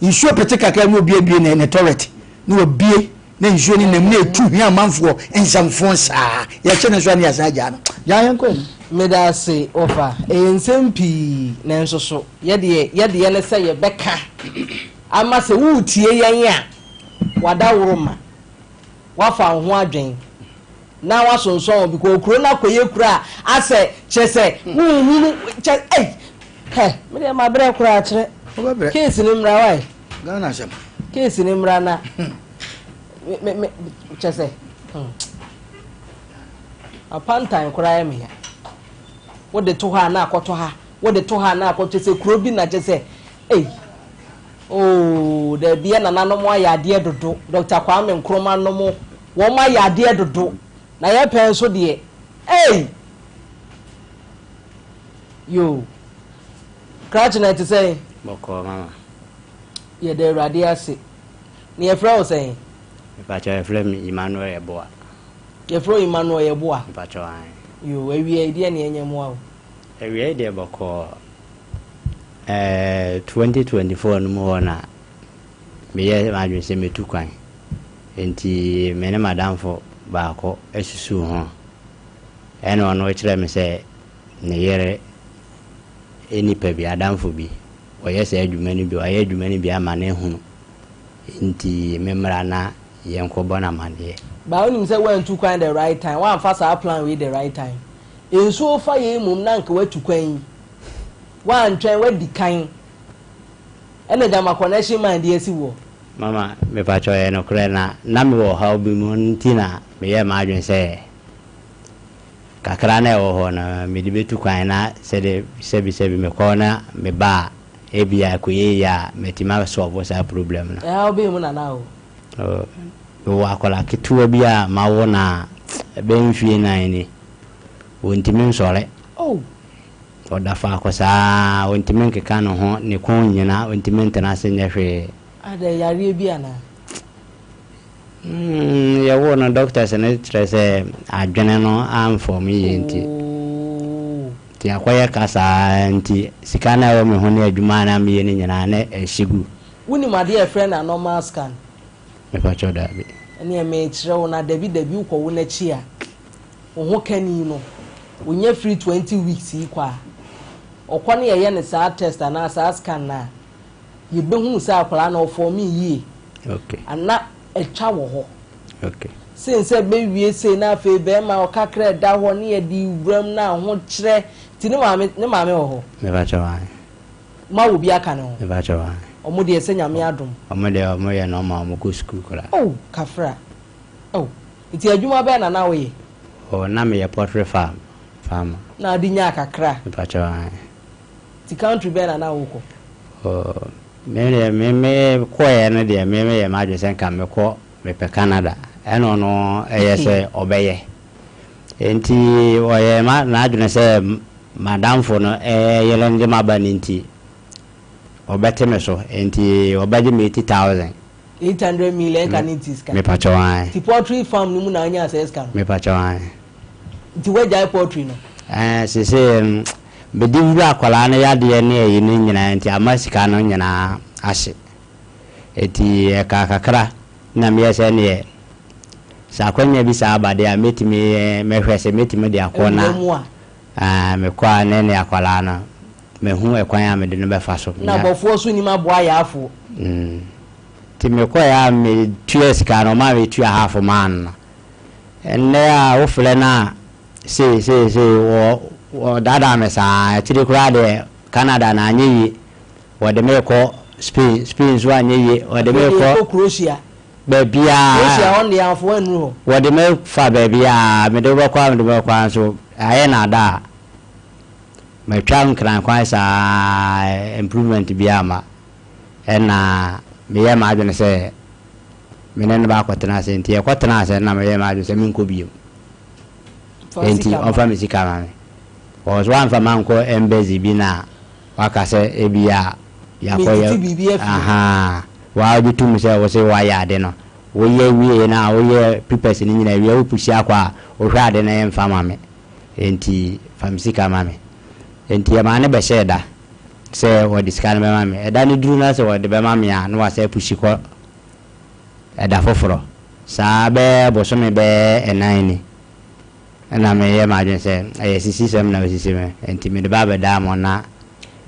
Nsuo pete kakra ne obi abie ne ne toilet ne wabie. Na nsuo no nam na ɛtu hwia amanfoɔ nsɛmfoo saa. Yɛkye no nso a ne yɛasan agyaa no. Gyaa yɛnkɔ anim. Medase wɔfa, ɛyɛ nsɛm pii nanso so yɛdeɛ yɛdeɛ ne sɛ yɛbɛka ama sɛ woretie yɛn a w'adaworoma woafa wo ho adwen na woasonsɔn wo because kuro no akɔyɛ kuro a asɛ kyerɛ sɛ wonhunu kyɛ ei hɛ medeɛ mabrɛ koraa kyerɛ case no mmra wae. Ghana asɛm. Case no mmra na me me kyɛ sɛ hmm. Apantan koraa yɛ me ya. Wode to hɔ a na akɔtɔ ha, wode to ha a na akɔtɔ sɛ kuro bi na kyɛ sɛ ei oh daabi yɛ nananom ayɛ adeɛ dodo Dr. Kwame Nkrumah nom wɔn ayɛ adeɛ dodo na yɛ pɛn nso deɛ ei yoo krakye na ɛte sɛn. Bɔkɔɔ mama. Yɛda Awurade ase. Na yɛfrɛ wo sɛn? Mepakyɛw yɛfrɛ me Emmanuel Yeboah. Yɛfrɛ wo Emmanuel Yeboah? Mepakyɛw ae. Yoo, awia yi deɛ na yɛnyɛ mmoa wo? Awia yi deɛ bɔkɔɔ. Ɛɛ 2024 no mu hɔ na meyɛɛ m'adwene sɛ mɛtu kwan. Enti me ne m'adamfo baako susuu ho. Ɛna ɔno kyerɛɛ me sɛ ne yere nipa bi, adamfo bi, ɔyɛ saa adwuma no bi, wayɛ adwuma no bi ama no ahunu, enti memmra na yɛnkɔbɔ no amaneɛ. But wonim sɛ woantu kwan the right time, woamfa saa plan wei the right time. Nsuo fa yei mmom na anka woatu kwan yi. Woantwɛn, woadi kan. Ɛna gyama connection man de asi woɔ. Mama, mepakyɛw ɛyɛ nokorɛ na na mewɔ ɔhaw bi mu nti na meyɛɛ m'adwene sɛ. Kakra no a ɛwɔ hɔ no, mede bɛtu kwan na sɛdeɛ sɛbisɛbi mekɔ na meba a, ebia ɛkɔyɛ yie a, matumi asɔlvo saa problem no. Ɛhaw bɛn mu na na wowɔ? Oh, mewɔ akwadaa ketewa bi a mawo no a, ɛbɛyɛ mfeɛ nan ni. Ɔntumi nsɔre. Oh! Ɔda faako saa ara, ɔntumi nkeka ne ho, ne kɔn nnyina, ɔntumi ntena ase nyɛ hwee. Adɛn, yareɛ bi anaa? Mm, yɛwoo no doctors no kyerɛ sɛ adwene no amfɔm yie nti. Oh. Nti akɔyɛ ka saa nti sika no a ɛwɔ me ho ne adwuma a na meyɛ no nyinaa na ɛhye gu. Wonim adeɛ a yɛfrɛ no anomal scan? Mepakyɛw daabi. Ɛneɛ mekyerɛ wo na dabi dabi wokɔwo no akyi a, wo ho kani no, wonya firi 20 weeks yi kɔ a, ɔkɔ ne yɛyɛ no saa test anaa saa scan no a, yɛbɛhunu sɛ akwadaa no ɔfɔɔmee yie ana atwa wɔ hɔ. Sen sɛ bɛwie sei na afei bɛrima ɔkakra ɛda hɔ ne yɛde wuram na ahokyerɛ nti ne maame ne maame wɔ hɔ. Mepakyɛw ae. Ma wɔ bi aka ne ho. Mepakyɛw ae. Ɔmo deɛ sɛ Nyame adom. Ɔmo deɛ ɔmo yɛ normal ɔmo kɔ sukuu koraa. Oh kafra oh nti adwuma bɛn na na woyɛ? Oh na meyɛ poultry farm farmer. Na wode nyaa kakra. Mepakyɛw ae. Nti country bɛn na na wokɔ? Oh, me deɛ me me kɔeɛ no deɛ me meyɛ m'adwene sɛ nka mekɔ mepɛ Canada ɛna ɔno ɛyɛ sɛ ɔbɛyɛ nti ɔyɛ ma n'adwene sɛ madamfo no ɛyere no de m'aba no nti ɔbɛte me so nti ɔbɛgye me 80,000. 800 million ɛnka ne nti sika. Mepakyɛw ae. Nti poultry farm no mu na anyaa saa sika no? Mepakyɛw ae. Nti woagyae poultry no? Ɛɛ seesei no mede wura akwadaa no yadeɛ ne ayi no nyinaa nti ama sika no nyinaa ahye. Nti ɛkaa kakra na meyɛ sɛ neɛ sɛ akwanya bi saa ba deɛ a mɛtumi mɛhwɛ sɛ mɛtumi de akɔ na Awura mu a? ɛɛ mekɔ a ne ne akwadaa no mahu ɛkwan a mede no bɛfa so. Na abɔfoɔ nso nim aboa ayaafoɔ. Mm. Nti mekɔeɛ a metuaa sika no ɔmaa metua half maa no no. Ɛnnɛ a wofrɛ no a sei sei sei wɔ wɔdaadaa me saa akyire koraa deɛ Canada no anyɛ yie wɔde me rekɔ Spain Spain nso anyɛ yie wɔde me Afei deɛ rekɔ ɛkɔ Croatia. baabiara Croatia hɔ no deɛ amfa woannuru hɔ. wɔde me fa baabiara mede wo bɛkɔ a mede wo bɛkɔ a nso ayɛ naadaa matwa nkran kwan saa improvement biara amma ɛna meyɛɛ m'adwene sɛ me ne no baakɔtena ase nti yɛkɔtenaa ase na meyɛɛ m'adwene sɛ menkɔ bio. Enti ɔmfa me sika ma me. Because woamfa mankɔ embassy bi na waka sɛ ebia yɛakɔyɛ ahaa wagye tom sɛ wo se woayɛ ade no. Woyɛ wie no a woyɛ papers no nyinaa wie a wopushi akɔ a wohwɛ ade no ɛmfa ma me. Enti fa me sika ma me. Enti ɛmaa no bɛhyɛɛ da sɛ ɔde sika no bɛma me. Ɛda no duru na sɛ ɔde bɛma me a na wasan apushi kɔ ɛda foforɔ. Saa bɛyɛ bosome bɛyɛ nnan ni na meyɛ m'adwene sɛ ɛyɛ asisisɛm na wɔasisi me nti mede ba abɛdaa mo na.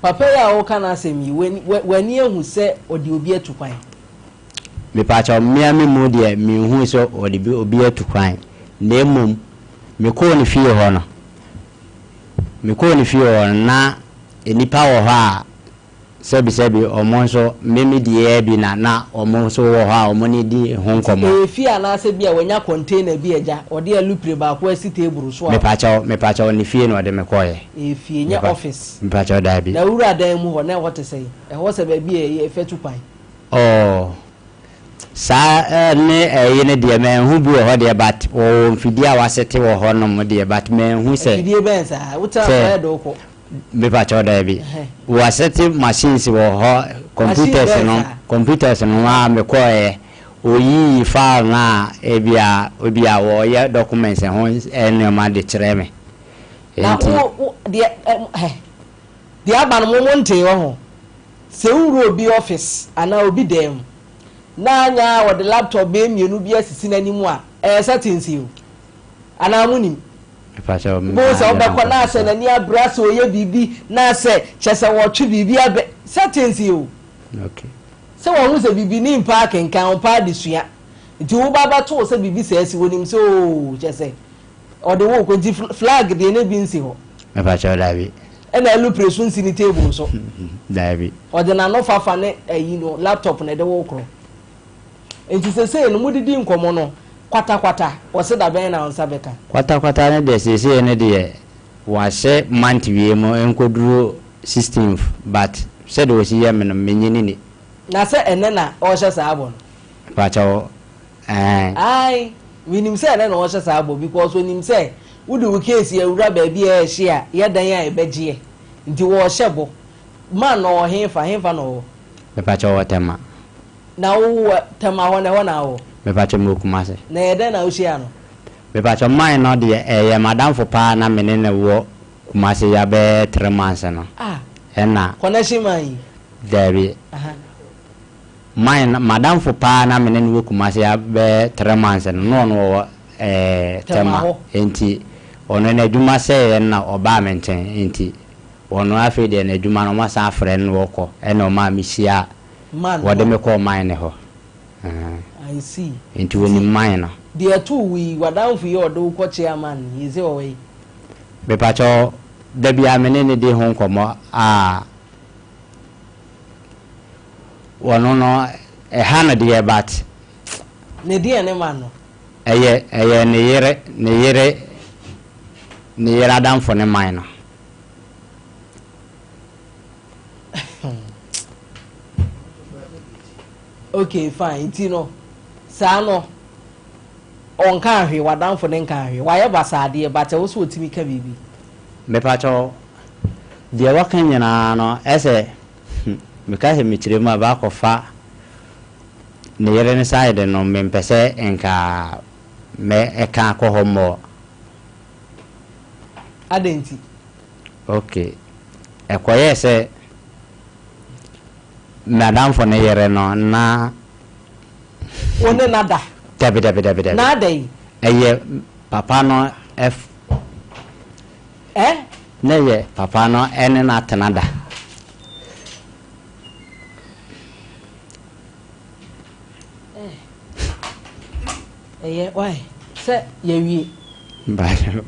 Papa yi a woreka n'asɛm yi, w'ani ahu sɛ ɔde obi atu kwan? Mepakyɛw, mmea me mu deɛ menhuu sɛ ɔde obi atu kwan, na mmom mekɔɔ ne fie hɔ no, mekɔɔ ne fie hɔ no, na nnipa wɔ hɔ a Sɛbisɛbi, wɔn nso, me me deɛ bi na na wɔn nso wɔ hɔ a wɔn ne di ho nkɔmmɔ. Ɛyɛ fie anaasɛ bi a wanya container bi agya, ɔde alupre baako asi table so a. Mepakyɛw, mepakyɛw, ne fie na ɔde me kɔeɛ. Ɛyɛ fie, nyɛ office. Mepakyɛw, daabi. Na wura dan mu hɔ, na ɛhɔ te sɛn? Ɛhɔ sɛ baabi a ɛyɛ fɛ tu kwan? Oh, saa ne ɛyi no deɛ manhu bi wɔ hɔ deɛ but wɔwɔ mfidie a wɔasete wɔ hɔ nom deɛ but manhu sɛ. Mfidie bɛn saa? Wotena hɔ a ɛyɛ de wokɔ? Mepakyɛw daabi. Wɔasɛte machines wɔ hɔ, computers no, computers no a mekɔeɛ, oyii file no a ebia ebia wɔreyɛ documents ho nneɛma de kyerɛɛ me. Na Enti. wo wo deɛ ɛ hɛ deɛ aba no mo mo ntee wɔ ho. Sɛ wowura obi office anaa obi dan mu na anya a wɔde laptop bɛyɛ mmienu bi asisi n'anim a, ɛyɛ settings o. Anaa monim? Wobɛhu sɛ wobɛkɔ na asɛ n'ani abere asɛ ɔyɛ biribi na asɛ kyɛ sɛ wɔtwe biribi abɛ settings yi o. Sɛ wɔhu sɛ biribi ne mpa akenkan ɔmpa adesua nti woba bɛto wo sɛ biribi sɛ asi wɔnim sɛ oo kyɛ sɛ ɔde wo kɔ nti flag deɛ ne bi nsi hɔ. Mepakyɛw daabi. Ɛna alupre so nsi ne table so. Daabi. Ɔde n'ano fafa ne ayi no laptop na ɛde wo korɔ. Nti sesei no modidi nkɔmɔ no. Kwatakwata, wɔse dabɛn na wo nsa bɛka? Kwatakwata no deɛ seesei no deɛ wɔahyɛ month wie mu nkɔduru sixteenth but sɛdeɛ wɔsi yɛ me no mennye no nni. Na sɛ ɛnnɛ na ɔrehyɛ saa bɔ no? Mpakyɛw, ɛɛn. Ae, menim sɛ ɛnnɛ na ɔrehyɛ saa bɔ because ɔnim sɛ wode wo case awura baabi a ɛyɛ hye a, yɛ dan a ɛbɛgyeɛ nti wɔrehyɛ bɔ. Man no ɔwɔ henfa? Henfa na ɔwɔ? Mepakyɛw ɔwɔ Tema. Na wo wɔ Tema hɔ no ɛhɔ na wowɔ? Mepakyɛw mewɔ Kumasi. Na ɛyɛ dɛn na wohyiaa no? Mepakyɛw man no deɛ ɛyɛ m'adamfo paa na me ne no wɔ Kumasi ya bɛyɛ three months no. Ah! Ɛna. Connection man yi? Daabi. Aha. Man no m'adamfo paa na me ne no wɔ Kumasi ya bɛyɛ three months no na ɔno ɔwɔ ɛɛ Tema hɔ. Nti ɔno n'adwuma sɛeɛ no na ɔbaa me nkyɛn nti Ɔno afei deɛ n'adwuma no wɔasan afrɛ no na ɔkɔ ɛna ɔmaa me hyia Man wɔde hɔ. me kɔɔ mine no hɔ ɛɛ I see. nti ɔnim mine no. Deɛ ɛtoo wo yi, w'adamfo yi a ɔde wo kɔ kyea man yi, seesei ɔwɔ he? Mepakyɛw, da biara me ne no di ho nkɔmmɔ a ɔno no ɛha no deɛ but. Ne deɛn ne man no? Ɛyɛ ɛyɛ ne yere ne yere ne yere adamfo ne man no. Okay fine nti no saa no ɔnkaa hwee w'adamfo no nkaa hwee wayɛ basaa deɛ but ɛwɔ sɛ ɔtumi ka biribi. Mepakyɛw deɛ waka nyinaa no ɛsɛ meka sɛ mekyerɛ mu a bɛakɔfa ne yere no side no mempɛ sɛ nka mɛ ɛka akɔ hɔ more. Adɛn nti? Ok. Ɛkɔyɛɛ sɛ m'adamfo no yere no na. Wo ne no ada? Dabi, dabi, dabi, dabi. Na adɛn? Ɛyɛ papa no ɛf. Ɛ? Na ɛyɛ papa no ɛne no atena da. Ɛyɛ wai sɛ yɛawie. Mpakyɛw.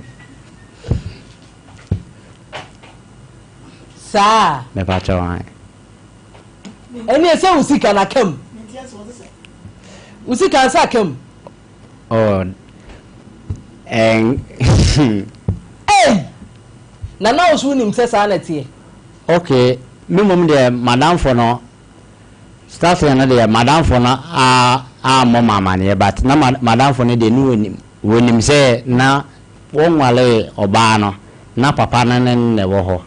Saa. Mepakyɛw ae. Ɛneɛ sɛ wo sika no aka mu. Wo sika nsa aka mu. Oh, ɛn. Ei! Nana wo so wonim sɛ saa na ɛteɛ? Okay, me mmom deɛ madamfo no Starting no deɛ madamfo no ammɔ me amaneɛ but na madamfo no deɛ ne ɔnim. Ɔnim sɛ na wɔnwaree ɔbaa no na papa no ne no na ɛwɔ hɔ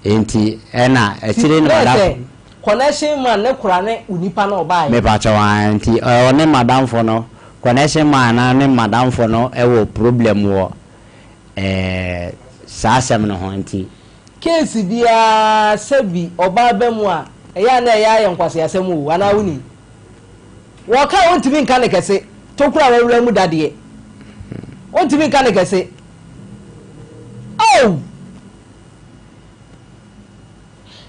nti ɛna akyire no madamfo. Kyerɛ sɛ connection man no kora ne onipa no ɔbaeɛ. Mepakyɛw aah nti ɔne madamfo no connection man no ne madamfo no wɔ problem wɔ ɛɛ saa asɛm no ho nti. Case biara sɛbi ɔbaa ba mu a ɛyɛ a na ɛyɛ ayɛ nkwaseasɛm o anaa wonim? Wɔka a wontumi nka no kɛse, tokuro a wawura mu da deɛ wontumi nka no kɛse oh!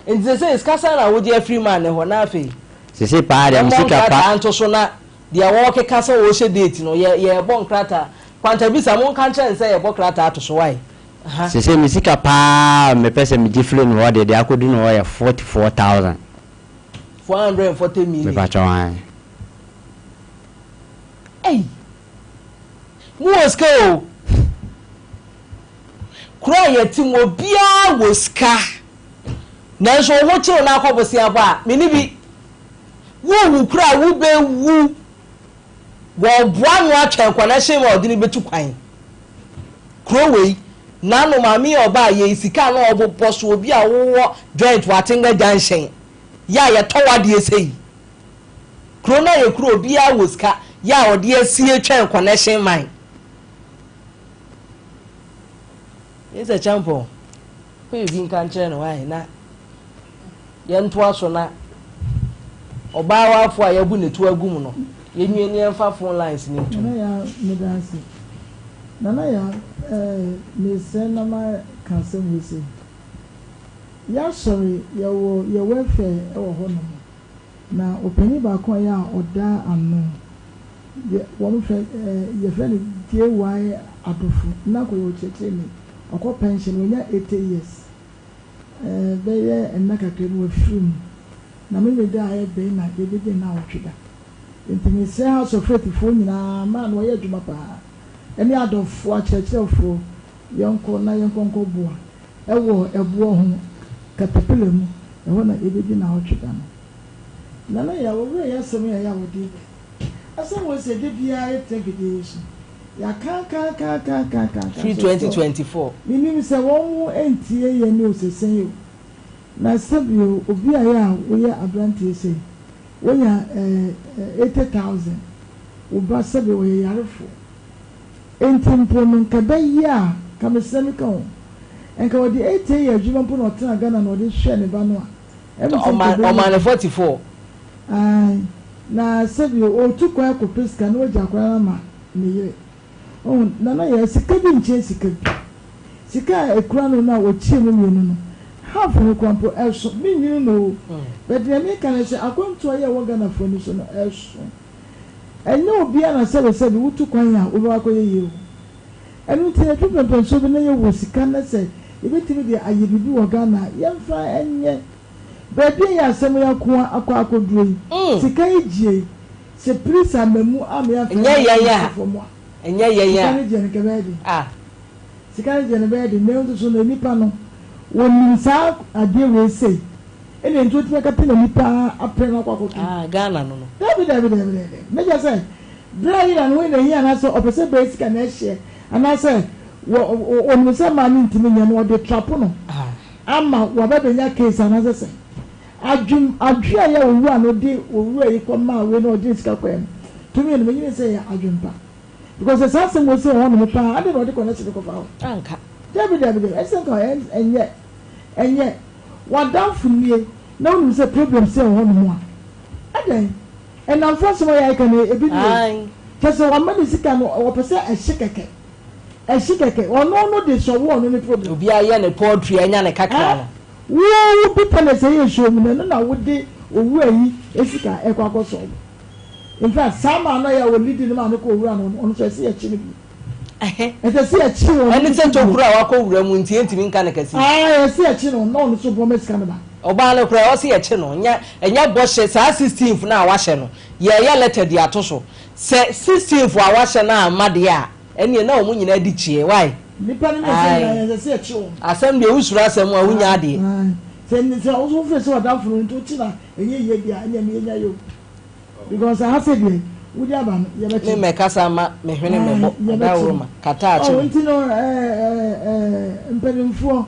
Nti sesei sika sɛn na wogye afiri man no hɔ na afei Sesei paa deɛ me yɛmmɔ sika pa. nkrataa nto so na deɛ wɔrekeka sɛ wɔrehyɛ date no yɛ yɛrebɔ nkrataa Kwantabisa monka nkyerɛ no sɛ yɛbɔ krataa to so wai? Aha. Sesei me sika paa a mepɛ sɛ megye firi no hɔ deɛ, deɛ akɔdu no hɔ yɛ 44,000. 440 million. Mepakyɛw ae. Ei! Mo wɔ sika o! Kuro a yɛte mu obiara wɔ sika. Nanso wo ho kyew na akɔ bosea bɔ a, me ne bi. Wowu koraa a wobɛwu. Wɔreboa no atwɛn kɔnɛhyen ma ɔde no bɛtu kwan. Kuro wei, n'ano maame yi a ɔbaa yei sika a na ɔbobɔ so obi a wowɔ joint wɔ Atenga junction yɛ a yɛtɔ w'adeɛ sei. Kuro no ayɛ kuro obiara wɔ sika yɛ a ɔde asie twɛn kɔnɛhyen man. Mister Champon, pɛ biribi nka nkyerɛ no wai na. Yɛntoa so na ɔbaa waafo a yɛabu ne to agu mu no, yɛnwie na yɛmfa phone lines no ntom. Nana Yaa meda ase. Nana Yaa eh mesrɛ na ma ka asɛm wei sei. Y'asɔre yɛwɔ yɛ welfare wɔ hɔ nom na ɔpanyin baako a ɛyɛ a ɔda ano yɛ wɔn frɛ eh yɛfrɛ no JY Adofo na kɔ yɛ ɔkyerɛkyerɛni ɔkɔ pension wanya 80 years. Bɛyɛ nna kakra bi wafiri mu, na Memeneda a ɛbɛn na yɛbɛdi nnawɔtwe da. Nti mesrɛ House of Faith foɔ nyinaa, mmaa no wɔyɛ adwuma paa, ɛne adɔfoɔ, akyerɛkyerɛfoɔ, yɛnkɔ na yɛnkɔ nkɔboa ɛwɔ ɛboɔ ho, Caterpillar mu, ɛhɔ na yɛbɛdi naawɔtwe da no. Nana Yaw, owura yi asɛm yi a ɛyɛ a wɔde ba yi, asɛm wei sɛ da biara yɛtena afidie yi so, yɛakaakaakaakaakaaka Firi so still 2024. menim sɛ wɔn ntie yɛn o sɛ sɛn o. Na sɛbio obi a yɛ a woyɛ abranteɛ sei, wonya eh 80,000, wo ba sɛbio ɔyɛ yarefoɔ, enti mpo no nka ɛbɛyɛ a, nka mesrɛ meka o, nka ɔde 80 yɛ adwuma mpo na ɔtena Ghana na ɔde hwɛ ne ba no a, ɛm sɛ nka ɛbɛyɛ Ɔma no yie. 44. Ae, na sɛbio ɔretu kwan akɔpɛ sika na wagya akwadaa no ama ne yere. Wahu, Nana Yaa, sika bi nkyɛn sika bi. Sika a ɛkura no no a wɔkyɛɛ mu mmienu no, half no koraa mpo, ɛso. Menwene no o, but deɛ meka ne sɛ, akwantuo a ɛwɔ Ghanafoɔ ani so no, ɛso. Ɛnyɛ obiara na sɛbesɛbe wotu kwan a wobɛkɔ akɔyɛ yie o. Ɛno nti yɛtwe pɛmpɛnsoɔ bi na yɛwɔ sika na sɛ yɛbɛtumi de ayɛ biribi wɔ Ghana a, yɛmfa nyɛ. Baabi a yɛ asɛm yi akoa akɔ akɔduro yi, sika yi gyeɛ yi, Sɛ pris ama mu a me afɛ Ɛnyɛ na yɛn me a, fam a. ɛnyɛ yɛn Sika a, no gyeɛ no nka ɛbɛyɛ den. ah. Sika no gyeɛ no ɛbɛyɛ den nanso so no nipa no wɔnim saa adeɛ wei sei ɛna nti ɔtumi akata n'ani paa apɛ no akɔ akɔto mu. Ah, Ghana no no. Dabi dabi dabi dabi dabi ne kyerɛ sɛ berɛ a yera no ho na ɛhia anaasɛ ɔpɛ sɛ bɛyɛ sika na ɛhyeɛ anaasɛ wɔ wɔ ɔnim sɛ maa no ntumi nyɛ no ɔde trapo no Ah. ama waba bɛnya case anaasɛ sɛn. Adwen adwen a ɛyɛ a owura no de owura yi kɔ maa wei na ɔgye ne sika kɔɛ no to me no menyini sɛ ɛyɛ adwen pa because sɛ saa asɛm wei sɛ wɔ hɔ nom paa adɛn na ɔde connection no kɔfa hɔ Anka. Dabi dabi dabi ɛsɛ nka ɛnyɛ ɛnyɛ w'adamfo nie na wonim sɛ problem sɛ wɔ hɔ nom a adɛn ɛnamfo asɛm a yɛka no ebi nie Ae. kyɛ sɛ wama ne sika no ɔpɛ sɛ ɛhye kɛkɛ ɛhye kɛkɛ ɔno no de sɔwo ɔno ne problem. Obiara yɛ ne poultry anya ne kakra Eh? no. Wo wo bitterness ɛyɛ nsuo mu no ɛno na wode owura yi sika ɛkɔ akɔ solve. In fact saa maa no a yɛ a wɔ leadi no maa no kɔ owura no ɔno nso ɛsɛ yɛkye no bi. Ɛsɛ sɛ yɛkye wɔn Ɛne nso sɛ bio. tokuro a wakɔ wura mu nti yɛntumi nka no kɛse. Ae ɛsɛ yɛkye no na ɔno nso bɔ ma sika no ba. Ɔbaa no koraa ɛwɔ sɛ yɛkye no nyɛ ɛnyɛ bɔhyɛ saa 16th no a wahyɛ no yɛɛyɛ letter de ato so sɛ 16th a wahyɛ no amma deɛ a ɛneɛ na wɔn nyinaa di kyeɛ wai. Nnipa no mmiɛnsa nyinaa Ae. yɛsɛ sɛ yɛkye wɔn. Asɛm deɛ wosuro asɛm a wonya Ae adeɛ. ae sɛ sɛ wo nso wofeel sɛ w'adamfo no nti wokye no a ɛnyɛ yie deɛ a ɛneɛ me yɛnya yɛ o because aha sɛ deɛ wode aba no yɛbɛkye Me no. mɛkasa ma me hwene Ae mɛbɔ yɛbɛkye adaworo no. ma kata akye Ɔho me. nti no ɛɛ ɛɛ mpanimfoɔ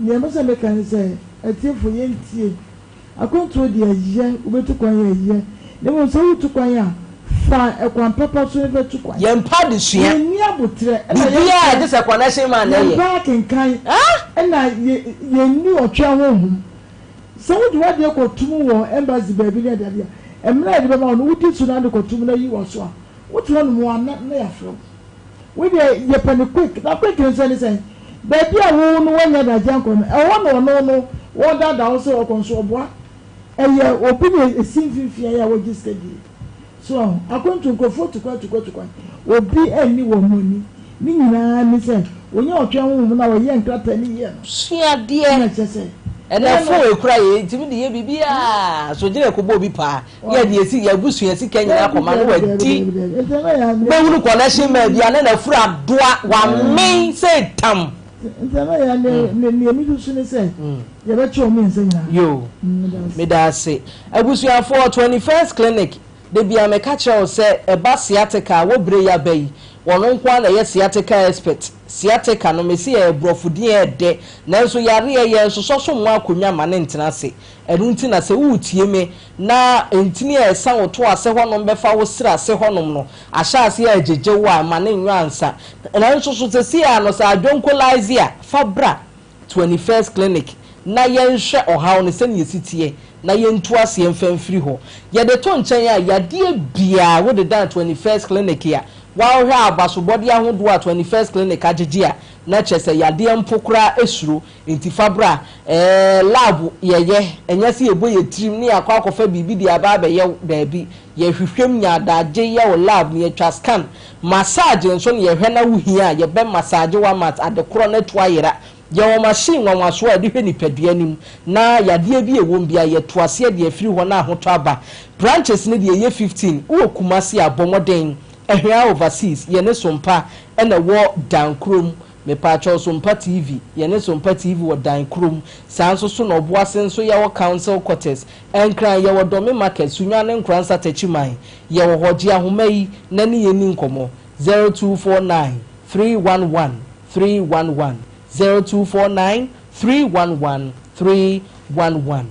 deɛ mepɛ sɛ meka ne sɛ atiefoɔ yɛntie Akwantuo deɛ ɛyɛ, wobɛtu kwan a ɛyɛ, na mmom sɛ woretu kwan a, fa ɛkwan papa so fa tu kwan. Yɛmpɛ adesua. Yɛnni aboterɛ, ɛna Biribiara yɛmpɛ, gye sɛ connection man na ɛyɛ. yɛmpɛ akenkan, ɛna yɛ, yɛnni ɔtwɛn honhom. Sɛ wode w'adeɛ kɔtom wɔ embassy baabi ne adeade a, mmara a yɛde bɛma wo no, wodi so na wode kɔtom na yi w'aso a, wote hɔnom a na, na yɛafrɛ wo. Wei deɛ yɛpɛ no quick, na quick nso ɛne sɛn? Baabi a wo no woannya adagyeɛ ankɔ no, ɛhɔ na ɔno no wɔredaadaa wo sɛ ɔkɔ nso ɔboa. Ɛyɛ obi na ɛsi mfimfini ayɛ a wɔgye sika die. So ahu? Akwantu nkurɔfoɔ tu kwan tu kwan tu kwan, obi anni wɔn ani. Ne nyinaa ne sɛ wɔnya ɔtwɛn honhom no a wɔyɛ nkrataa no yie no. Sua adeɛ. Ɛna kyerɛ sɛ Ɛnɛ bɛyɛ no. phone ekura yɛ yɛtumi de yɛ biribiara so gyina ɛkɔbɔ obi paa. Yɛ de yɛsi yɛ abusua sika nyinaa Dabi kɔma no dabi dabi wadi. dabi dabi. Nti ɛno yɛ ne. Wobɛhunu connection man bi a na n'afuru adoa, wamen sɛ tam. Nti ɛno yɛ ne ne nea mesusu ne sɛ yɛbɛkye wɔn mmiɛnsa nyinaa. Yoo, Meda ase. meda ase. Abusuafoɔ, 21st Clinic, da biara meka kyerɛ wo sɛ ɛba sciatica a, wɔ bere yi aba yi, wɔn nko ara na ɛyɛ sciatica expert. Sciatica no, mese ɛyɛ borɔfo din a ɛdɛ, nanso yareɛ, yɛnsosɔ so mmɔ akonnwa mma no ntena ase. Ɛno nti na sɛ woretie me na ntini a ɛsa wo to ase hɔnom bɛfa wo srɛ ase hɔnom no ahyɛ aseɛ regyegye wo a, ma no nnwo ansa. Nanso so seesei ara no sɛ adwonkolaise a, fa bra 21st Clinic na yɛnhwɛ ɔhaw no sɛnea ɛsi teɛ na yɛntu aseɛ mfa mfiri hɔ. Yɛde to nkyɛn a, yadeɛ biara wode dan 21st Clinic a, woahwɛ abasobɔdeɛ ahodoɔ a 21st Clinic agyegye a, na kyerɛ sɛ yadeɛ mpo koraa suro. Enti fa bra. Ɛɛ, lab yɛyɛ. Ɛnyɛ sɛ yɛbɔ yɛn tirim na yɛakɔ akɔfa biribi de aba abɛyɛ wo. Daabi. Yɛhwehwɛ mu nya adagye yɛ wo lab na yɛtwa scan. Massage nso na yɛhwɛ na wohia a, yɛbɛ massage wo ama ade korɔ no atu ayera. Yɛwɔ machine nwanwasoɔ a yɛde hwɛ nipadua no mu na yadeɛ bi a ɛwɔ mu biara yɛto aseɛ de afiri hɔ na ahotɔ aba. Branches no deɛ ɛyɛ 15. Wowɔ Kumasi a, bɔ mmɔden Ahwea Overseas, yɛne Sompa na ɛwɔ Dan kurom. Mepaakyɛw Sompa TV, yɛne Sompa TV wɔ Dan kurom. Saa nso so na Ɔboase nso yɛwɔ Council Quarters. Nkran, yɛwɔ Dɔme Market, Sunyani Nkoransa Takyiman. Yɛwɔ hɔ, gye ahoma yi na ne yɛn nni nkɔmmɔ. 0249 311 311, 0249 311 311.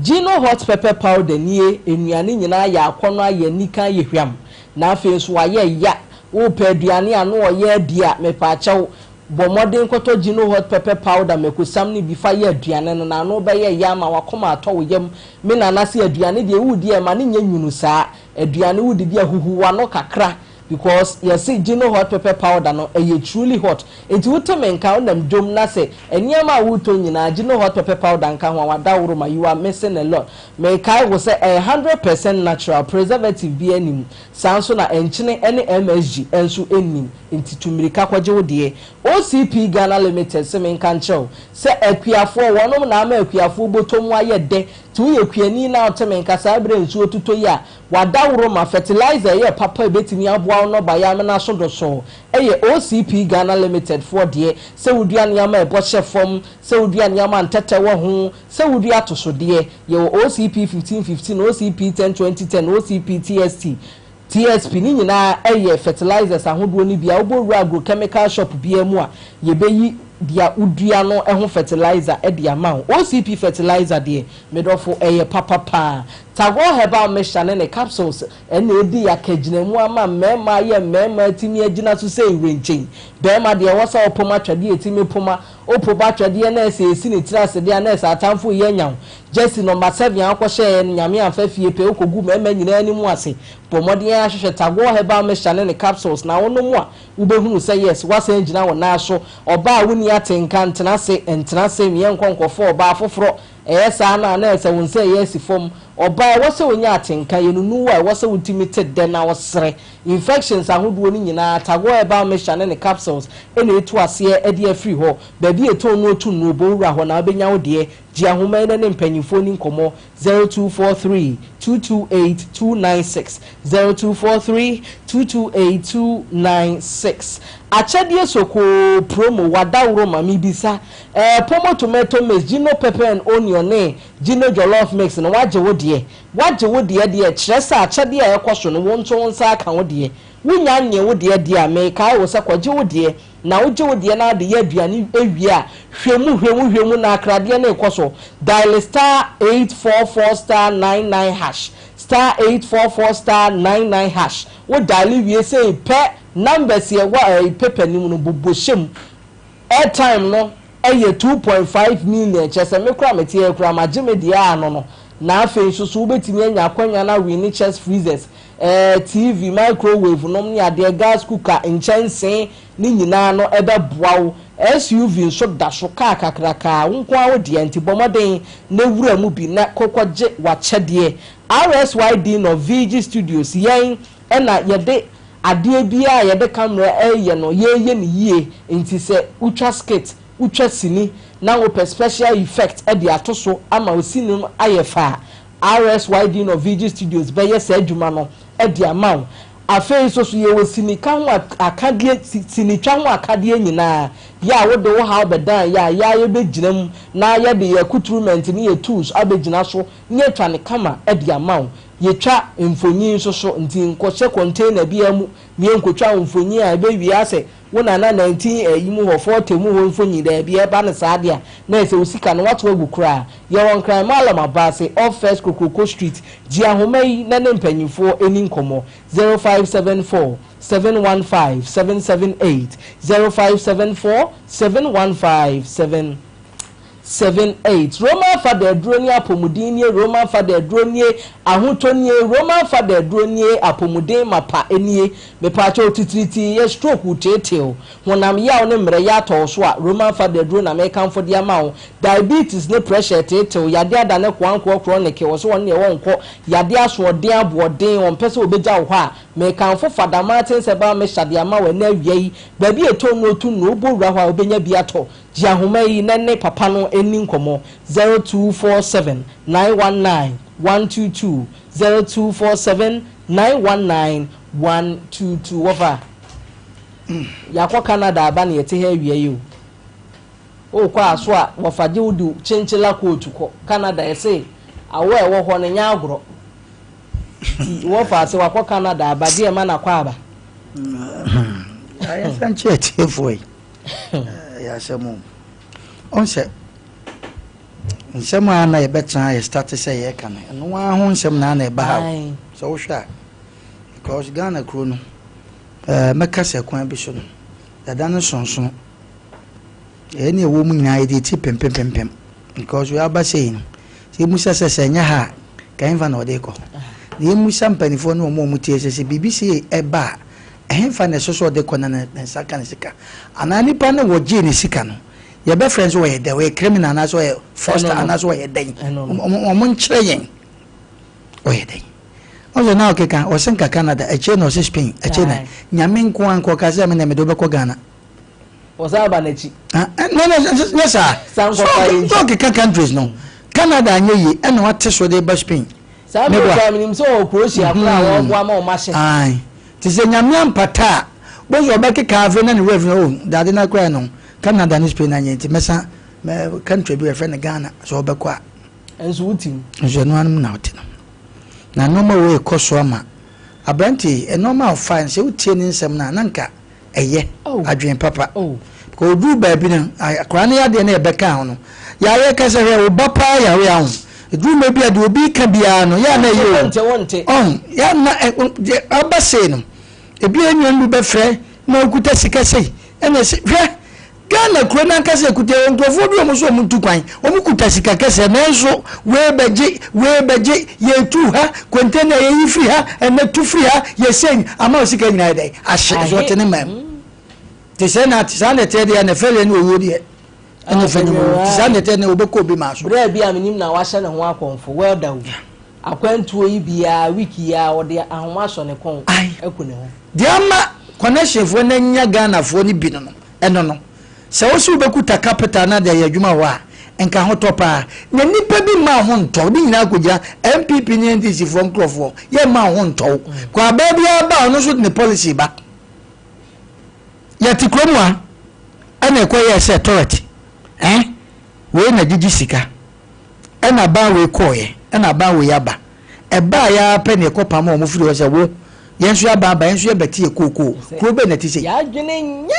Gino hot pepper powder nie, nnuane nyinaa ayɛ akɔnnɔ ayɛ anika ayɛ hwam na afei nso ayɛ ya. Wopɛ aduane a ano ɔyɛ adi a, mepaakyɛw, bɔ mmɔden kɔtɔ Gino hot pepper powder mako-sam no bi fa yɛ aduane no na ano bɛyɛ ya ama w'akoma atɔ wo yam. Me nana se aduane deɛ woredi a ɛma no nyɛ nwunu saa. Aduane wodidi a huhu w'ano kakra Because yɛse Gino hot pepper powder no ɛyɛ truly hot nti wote me nka wonam dwom na sɛ nneɛma a woretɔ nyinaa Gino hot pepper powder nka ho a wadaworo ma you are missing a lot. Mekae wo sɛ ɛyɛ 100% natural, preservative biara nni mu saa nso na nkyene ne MSG nso nnim nti tu mmirika kɔgye wo deɛ. OCP Ghana Limited se menka nkyerɛ wo sɛ akuafoɔ wɔnom na ama akuafoɔ bɔtɔ mu ayɛ dɛ nti woyɛ kuani na wote me nka saa berɛ a nsuo totɔ yi a W'adaworo ma fertilizer ɛyɛ papa a ɛbɛtumi aboa wo nnɔbaeɛ amena so dosoo. Ɛyɛ OCP Ghana Limited foɔ deɛ. Sɛ wodua nneɛma a ɛbɔ hyɛ fam, sɛ wodua nneɛma a ntɛtɛ wɔ ho, sɛ wodua atosodeɛ. Yɛwɔ OCP 1515, OCP 10 20 10, OCP TST, TSP, ne nyinaa ɛyɛ fertilizers ahodoɔ no bi a wobɔ wura agrochemical shop biara mu a yɛbɛyi deɛ wodua no ho fertilizer de ama wo. OCP fertilizer deɛ, me dɔfo, ɛyɛ papa paa. Tagore Herbal Mixture ne ne capsules na edi akagyinamu ama mmarima ayɛ mmarima atumi agyina so sɛ wirenkyɛn. Barima deɛ ɛwɔ sɛ ɔpom atwɛdeɛ a ɛtumi poma, ɔpo ba atwɛdeɛ na ɛsɛ ɛsi ne tiri ase deɛ a na ɛsɛ atamfo reyɛ anya wo. Jersey nɔmba seven a wokɔhyɛeɛ no Nyame amfa fie pɛ wokɔgu mmarima nyinaa anim ase. Bɔ mmɔden ara hwehwɛ Tagore Herbal Mixture ne ne capsules na wonom a wobɛhunu sɛ yes woasan agyina wo nan so. Ɔbaa a wonni atenka ntena ase, ntena ase meɛnkɔ nkɔfa ɔbaa foforɔ. Ɛyɛ saa no a, na ɛsɛ wo nsa ɛyɛ asi fam. Ɔbaa, ɛwɔ sɛ ɔnya atenka, yɛnunu wo a, ɛwɔ sɛ wotumi te dɛ na wosere. Infections ahodoɔ no nyinaa, Tagore Herbal Mixture ne ne capsules na ɛtu aseɛ de afiri hɔ. Baabi a ɛtɔn nnuro to nnuro, bɔ wura hɔ na wobɛnya wo deɛ. Gye ahoma yi na ne mpanyinfoɔ nni nkɔmmɔ, 0243 228 296, 0243 228 296. Akyɛdeɛ sokoo promo, wadaworo ma mebisa. Eh pomo tomato mix, gino pepper and onion ne gino jollof mix no wagye wo deɛ? Wagye wo deɛ deɛ kyerɛ sɛ akyɛdeɛ a ɛkɔ so no wo nso wo nsa aka wo deɛ. Wo nya nyee wo deɛ deɛ a mekae wo sɛ kɔgye wo deɛ na wogye wo deɛ na wode yɛ aduane wie a hwɛ mu hwɛ mu hwɛ mu na akradeɛ no rekɔ so. Diale star 844 star 99 hash star 844 star 99 hash wo diale wie sei pɛ numbers a ɛwɔ eh paper no mu no bobɔ hyɛ mu Airtime no yɛ 2.5 million, kyerɛ sɛ me koraa mete ha yi koraa magye me deɛ ano no. Na afei nso so wobɛtumi anya akwanya no awini chest freezers, eh, TV, microwave nom ne adeɛ, gas cooker, nkyɛnsee ne nyinaa no ɛbɛboa wo. SUV nso da so, kaa kakrakaa, wo nko ara wo dea nti bɔ mmɔden na wura mu bi na kɔ kɔgye w'akyɛdeɛ. RSY Dean of VG Studios, yɛn na yɛde Adeɛ biara a yɛde camera reyɛ no yɛreyɛ no yie nti sɛ wotwa skit, wotwa sini na wopɛ special effect de ato so ama wo sini no ayɛ fɛ a, RSYD Norvege Studios bɛyɛ saa adwuma no de ama wo. Afei nso so yɛwɔ sinika ho akadeɛ, sinitwa ho akadeɛ nyinaa, yɛ a wode wo haw bɛdan yɛ a, yɛ ara yɛbɛgyina mu na yɛde yɛn accoutrement ne yɛn tools abɛgyina so na yɛatwa no kama de ama wo. Yɛtwa mfonyin nso so, nti nkɔhyɛ container biara mu na yɛnkɔtwa wo mfonyin a ɛbɛwie asɛ wo nana 19 ɛyi mu hɔ, 40 mu hɔ mfonyin, daabi, ɛba no saa deɛ a na ɛsɛ wo sika no woato agu koraa. Yɛwɔ Nkran Mallam Abaase, off First Kokroko Street, gye ahoma yi na ne mpanyinfoɔ ɛni nkɔmmɔ, 0574 715 778, 0574 715 7. 7, 8. Roman fada aduro nie apɔmuden nie Roman fada aduro nie Ahotɔ nie, Roman fada aduro nie, apɔmuden mapa nie, mepaakyɛw titiritii yɛ stroke teeteew, honam yaw ne mmerɛyɛ atɔ wo so a, Roman fada aduro na mekamfo de ama wo, diabetes ne pressure teetew, yadeɛ adane koankoɔ chronic, wɔ so wɔn deɛ wɔnkɔ, yadeɛ asoɔden aboɔden, wɔmpɛ sɛ wɔbɛgya wo hɔ a, mekamfo Fada Martins Herbal Mixture de ama wo ɛnnɛ awia yi, baabi a ɛtɔ nnuro to nnuro, wobɔ wura hɔ a wobɛnya bi atɔ, gye ahoma yi na ne papa no nni nkɔmmɔ, 0247 919 122 0247 919 122 Wɔfa, yɛakɔ Canada aba na yɛte ha awia yi o. Wokɔ a so a wɔfa gye wo de kyenkyela kootu kɔ Canada yɛse awɔ a ɛwɔ hɔ no nyɛ agorɔ. Nti wɔfa sɛ wakɔ Canada aba gye ɛma no akɔ aba. Yɛnsa nkyɛ atiefoɔ yi. Ɛyɛ asɛm o. Ɔn sɛ nsɛm a na yɛbɛtena yɛ start sɛ yɛreka no, ɛno ara ho nsɛm na na ɛba ha o. Sɛ wohwɛ a, because Ghana kuro no, ɛɛ mɛka sɛ kwan bi so no, dada no sonsono. Yɛn ne ɛwɔ mu nyinaa yɛde ti pempempempem because wei aba sei no, sɛ yɛmusa sɛ sɛ ɛnyɛ ha a, ka ɛmfa na ɔde kɔ. Na yɛmusa mpanimfoɔ ne wɔn a wɔtie sɛ sɛ biribi sei ɛba a, ɛhefa na ɛsɛ sɛ ɔde kɔ na ne nsa ka ne sika. Anaa nipa no wɔgyee ne sika no, yɛbɛfrɛ no sɛ ɔyɛ dɛn, ɔyɛ criminal anaasɛ ɔyɛ fraudster anaasɛ ɔyɛ dɛn. Wɔn nkyerɛ yɛn ɔyɛ dɛn. Ɔsɛ na ɔkeka ɔsɛ nka Canada, akyire na ɔsɛ Spain, akyire na Nyame nko ara nka ɔka sɛ me na mede wobɛkɔ Ghana. Wɔsan aba n'akyi. Ah, eh, no, no, nyɛ saa. San kɔfa yɛ nti. Ɔkeka countries no. Canada anyɛ yie ɛna wate so de ba Spain. Saa mmerɛ koraa menim sɛ ɔwɔ Croatia koraa a wɔboa ma wɔn ahyɛ. Ae. Te sɛ Nyame ampata a, wobɛhu sɛ ɔbɛkeka afei na ne werɛ afi no, oh, dade no koraa no, Canada ne Spain anyɛ nti mɛsan mɛ country bi wɔfrɛ no Ghana sɛ ɔbɛkɔ a. Nso wote mu. Nso ɛno ara mu na wote no. Na nneɛma wei rekɔ so ama aberante yi, nneɛma a ɔfae no, sɛ wotie ne nsɛm no a, na nka ɛyɛ adwene papa. Because oduru baabi no, akwadaa no yadeɛ no yɛbɛka ho no, yareɛ ka sɛ hwɛ wo ba paa yare aho. Eduru mmerɛ bi a deɛ obi ka biara no, yɛ a na ɛyɛ o. Ɔho, yɛ a na deɛ aba sei no, ebi a nnuan bi bɛfrɛ na okuta sika sei, ɛna ɛsɛ hwɛ Ghana kuro no ankasa ekuta yɛ nkurɔfoɔ bi a wɔn nso wɔn tu kwan, wɔn kuta sika kɛseɛ nanso wei bɛgye, wei bɛgye, yɛtu ha, container yɛyi firi ha, ɛnɛ tu firi ha, yɛsɛn, ama wo sika nyinaa yɛ dɛn, ahye, nso ɔte ne man mu. Te sɛ na saa na ɛteɛ deɛ na fɛreɛ ne owuo deɛ ɛna fɛ ne owuo, te saa na ɛteɛ na wɔbɛkɔ obi maa so. Berɛ bi a menim na wahyɛ ne ho akɔmfo, well da o. Akwantuo yi biara, week yi ara, ɔde ahoma asɔ ne kɔn aku ne ho. Deɛ ama connectionfoɔ no anya Ghanafoɔ no bi no no, ɛno no, sɛ wo se wobɛkuta capital no de ayɛ adwuma wɔ hɔ a, nka ho tɔ paa. Na nnipa bi mma wo ho ntɔ wo, ne nyinaa kɔgyina NPP ne NDC foɔ nkorɔfoɔ, yɛmma wo ho ntɔ wo. Kɔ abaa biara ba a, ɔno nso de ne policy ba. Yɛte kurom ha, ɛna ɛkɔyɛɛ sɛ toilet, eh, wei na gyegye sika. Ɛna aban wei kɔɔeɛ, ɛna aban wei aba. Ɛbaeɛ ara pɛ na yɛkɔpamoo wɔn firii hɔ sɛ, Wo, yɛn nso yɛaban aba, yɛn nso yɛbɛte yɛn kookoo. Kuro bɛn na ɛte sei? Yɛadwene nyɛ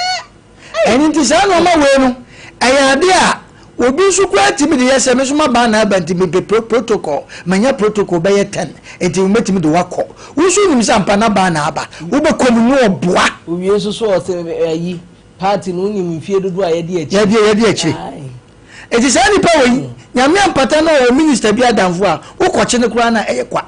ei. Ɛno nti saa nnoɔma wei no, ɛyɛ adeɛ a obi nso koraa tumi de yɛ sɛ, me nso m'aban na aba nti mepɛ protocol, manya protocol bɛyɛ ten, nti mɛtumi de wo akɔ. Wo nso wonim sɛ ampa n'aban na aba, wobɛkɔ mu na ɔboa. Owie nso so ɔse ayi, party no wonim mfie dodoɔ a yɛadi akyire. Yɛadi akyire. Enti saa nipa wei, Nyame ampata na ɔwɔ minister bi adamfo a, wo kɔkye no koraa na ɛyɛ kwa.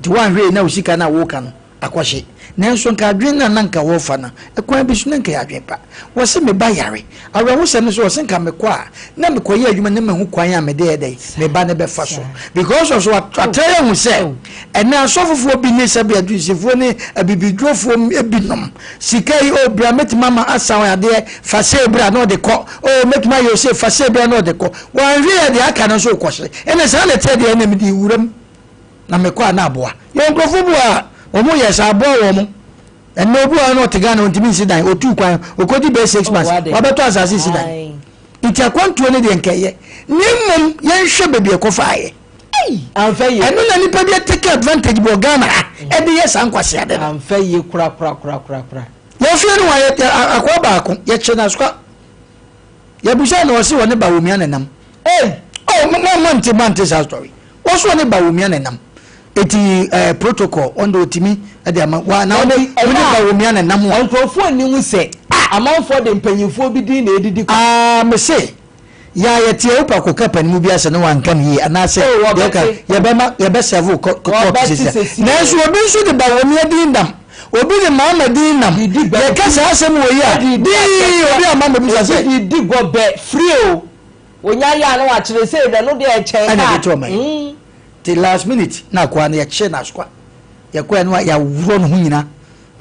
Nti woanhwɛ yie na wo sika no a woka no akɔhye. Nanso nka adwene no a na nka wɔrefa no, ɛkwan bi so na nka ɛyɛ adwene pa. Wɔse me ba yare. Awerɛhosɛm ne sɛ wɔse nka mekɔ a, na mekɔyɛ adwuma na mahu kwan a mede yɛ dɛn, me ba no bɛfa so. Because of so atra ahu sɛ ɛnɛ asɔfofoɔ bi ne sɛbe adusifoɔ ne abibidurofoɔ binom Sika yi, oh, bra mɛtumi ama asa wo adeɛ, fa sei bra na ɔde kɔ, oh, mɛtumi ayɛ wo sei, fa sei bra na ɔde kɔ. Wanhwɛ yɛ deɛ aka no nso wokɔhye. Ɛna saa na ɛteɛ deɛ ɛna mede wuram na mekɔ a na aboa. Yɛwɔ nkurɔfoɔ bi wɔ a wɔn yɛ saa aboa wɔn. Ɛnna obi wɔ hɔ na ɔte Ghana ɔntumi nsi dan, ɔtuu kwan, ɔkɔdi bɛyɛ 6 months, wabɛtɔ asase si dan. Nti akwantuo no deɛ nkɛyɛ. Na mmom yɛnhwɛ baabi ɛkɔfaeɛ. Ei! Amfa yie. Ɛno na nipa bi atake advantage bi wɔ Ghana ha ɛde yɛ saa nkwaseade no. Amfa yie korakorakorakorakora. Yɛn fie no wa yɛ akoa baako yɛkyere no asoka yɛbusa no ɔse ɔne Bawumia na ɛnam. Ei! Oh mo mo nte mo ante saa story. Wɔso ɔne Bawumia na ɛnam. Eti eh, protocol ɔno de otimi ɛde ama wa na ɔne ɔne Bawumia na ɛnam a. Nkurɔfoɔ nnim sɛ amanfoɔ de mpanyinfoɔ bi din na ɛdidi kwa. Ah mese. Yɛ a yɛte a wopɛ akɔka panimu bi asɛ ne wanka no yie anaasɛ Oh, deɛ ɔka wɔbɛte. yɛbɛma yɛbɛsɛve wo kɔ kɔɔto Wɔbɛte sisi a. sɛsi Nanso ɛ. obi nso de Bawumia din nam, obi de Mahama din nam. De di Yɛka saa asɛm wɔ yi a, Ɔde di dii akɛseɛ. obi amma mmɛbisa Obi sɛ. de di gɔbɛ free o. Onya yɛ a na wakyerɛ sei na ɛno deɛ ɛkyɛn Ɛna kaa. ɛde to ɔman yi. Nti last minute na akoa no yɛkyee no asoa. Yɛkɔɛ no a yɛaworɔ ne ho nyina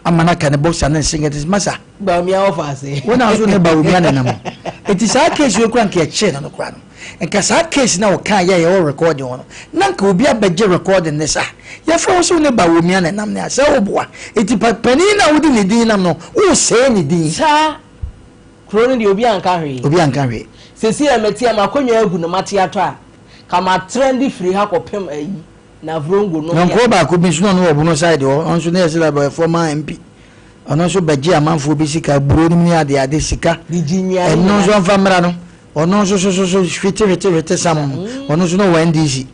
ama no aka ne boxer ne ne singlet. Masa. Bawumia wɔ fa ase. Wo na nso ne Bawumia ne nam. Nti saa case wei koraa nka yɛkyee no no koraa no. Nka saa case no a ɔkaa yɛ a yɛwɔ recording wɔ no, na nka obi abɛgye recording no sa. Yɛfrɛ wo sɛ wo ne Bawumia ne nam ne a, sɛ woboa. Nti pa panin no a wode ne din nam no, wosɛe ne din. Saa kuro no deɛ obi anka hwee. Obi anka hwee. Seesei a mete a m'akonnwa agu na mate atɔ a, ka matrɛnde firi ha kɔpem ayi, Navrongo no. Yɔnkoɔ baako bi nso na ɔno wɔ Bono side hɔ, ɔno nso na yɛse like ɔyɛ former MP. Ɔno nso bɛgye amanfoɔ bi sika, aburo nom ne ade ade, sika. De gye nnuane Ɛno nso nyinaa. ɔmfa mmra no, ɔno nso so so so hwete hwete hwete sam no, ɔno nso na ɔwɔ NDC.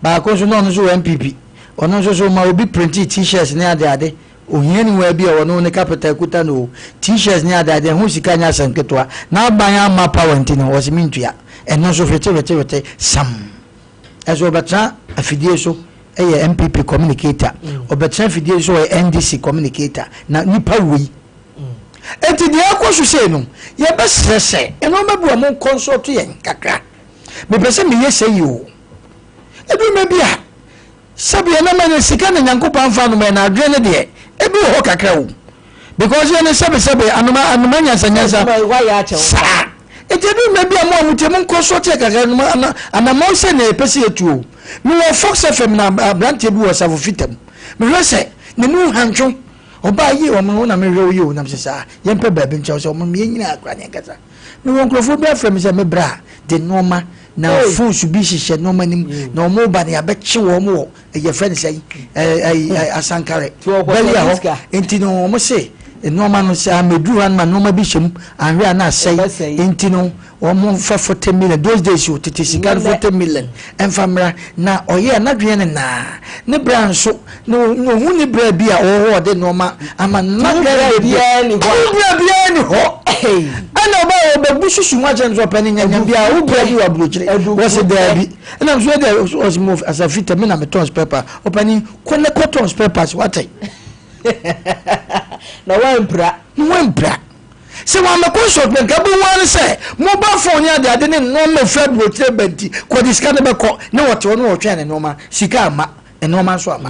Baako nso na ɔno nso wɔ NPP. Ɔno nso so ɔma obi printee T-shirts ne ade ade. Ohiani bi a ɔno ne capital kuta no o, T-shirts ne ade ade, ɛho sika nyɛ asɛm ketewa. N'aban amma power nti no, ɔse mentua. Ɛno nso hwete hwete hwete sam. Ɛso ɔbɛtena afidie so yɛ NPP communicator, ɔbɛtena afidie so ɔyɛ NDC communicator, na nipa wei. Enti deɛ ɛkɔ so sei no, yɛbɛsrɛ sɛ nneɛma bi wɔ mo consult yɛn kakra. Mepɛ sɛ meyɛ sɛ yi o. Ɛduru mmerɛ bi a, sɛbi ɛnam ɛne sika na Nyankopɔn amfa anoma yɛn adwene no deɛ, ebi wɔ hɔ kakra o. Because yɛn no sɛbi sɛbi anoma anoma nyansa nyansa saa. Nti ɛduru mmerɛ bi a mo a motie mo nkɔ so teɛ kakra anoma ana anamɔn sɛ na yɛpɛ sɛ yɛtu o. Mewɔ Fox FM na aberanteɛ bi wɔ Safo Fita mu. Mehwɛ sɛ n'ani hantwo. Ɔbaa yie wɔn no na mehwɛ wo yie o nam sɛ saa yɛmpɛ baabi nkyɛw sɛ wɔn yɛn nyinaa kora ne yɛnkasa. Mewɔ nkurɔfoɔ bi afrɛ me sɛ me bra de nneɛma na phones bi hyehyɛ nneɛma nim na wɔn ba no yɛabɛkye wɔn wɔ yɛfrɛ no sɛ ɛyi asankare bɛli hɔ nti no wɔn se nneɛma no sɛ ameduru ha no ma nneɛma bi hyɛ mu anhwɛ a na asɛe nti no wɔn fa 40 million those days o tete sika no 40 million ɛnfa mmra na ɔyɛ n'adwene ne naa ne bra nso na ohun ne bra bi a ɔwɔ hɔ ɔde nneɛma ama na bra biara ni hɔ bra biara ni hɔ ɛna ɔba yɛ ɔbɛbu susu mu akyerɛ no sɛ ɔpɛ ne nyanya biara wo bra bi wɔ aburokyire wɔsi daabi ɛna nso yɛ dɛ ɔsi mo asafi tɛ mi na mi tɔn spare part ɔpɛni kɔ ne kɔ tɔn spare parts wate. Na wampira. Na wampira. Sɛ wammɛkɔ nsɔhwɛ nka bɛhu ara ne sɛ mobile phone ne adeade ne nnoɔma ɛfiri aburokyire ba nti kɔde sika no bɛkɔ ne wɔte hɔ ne wɔtwɛn ne nnoɔma sika amma nnoɔma nso amma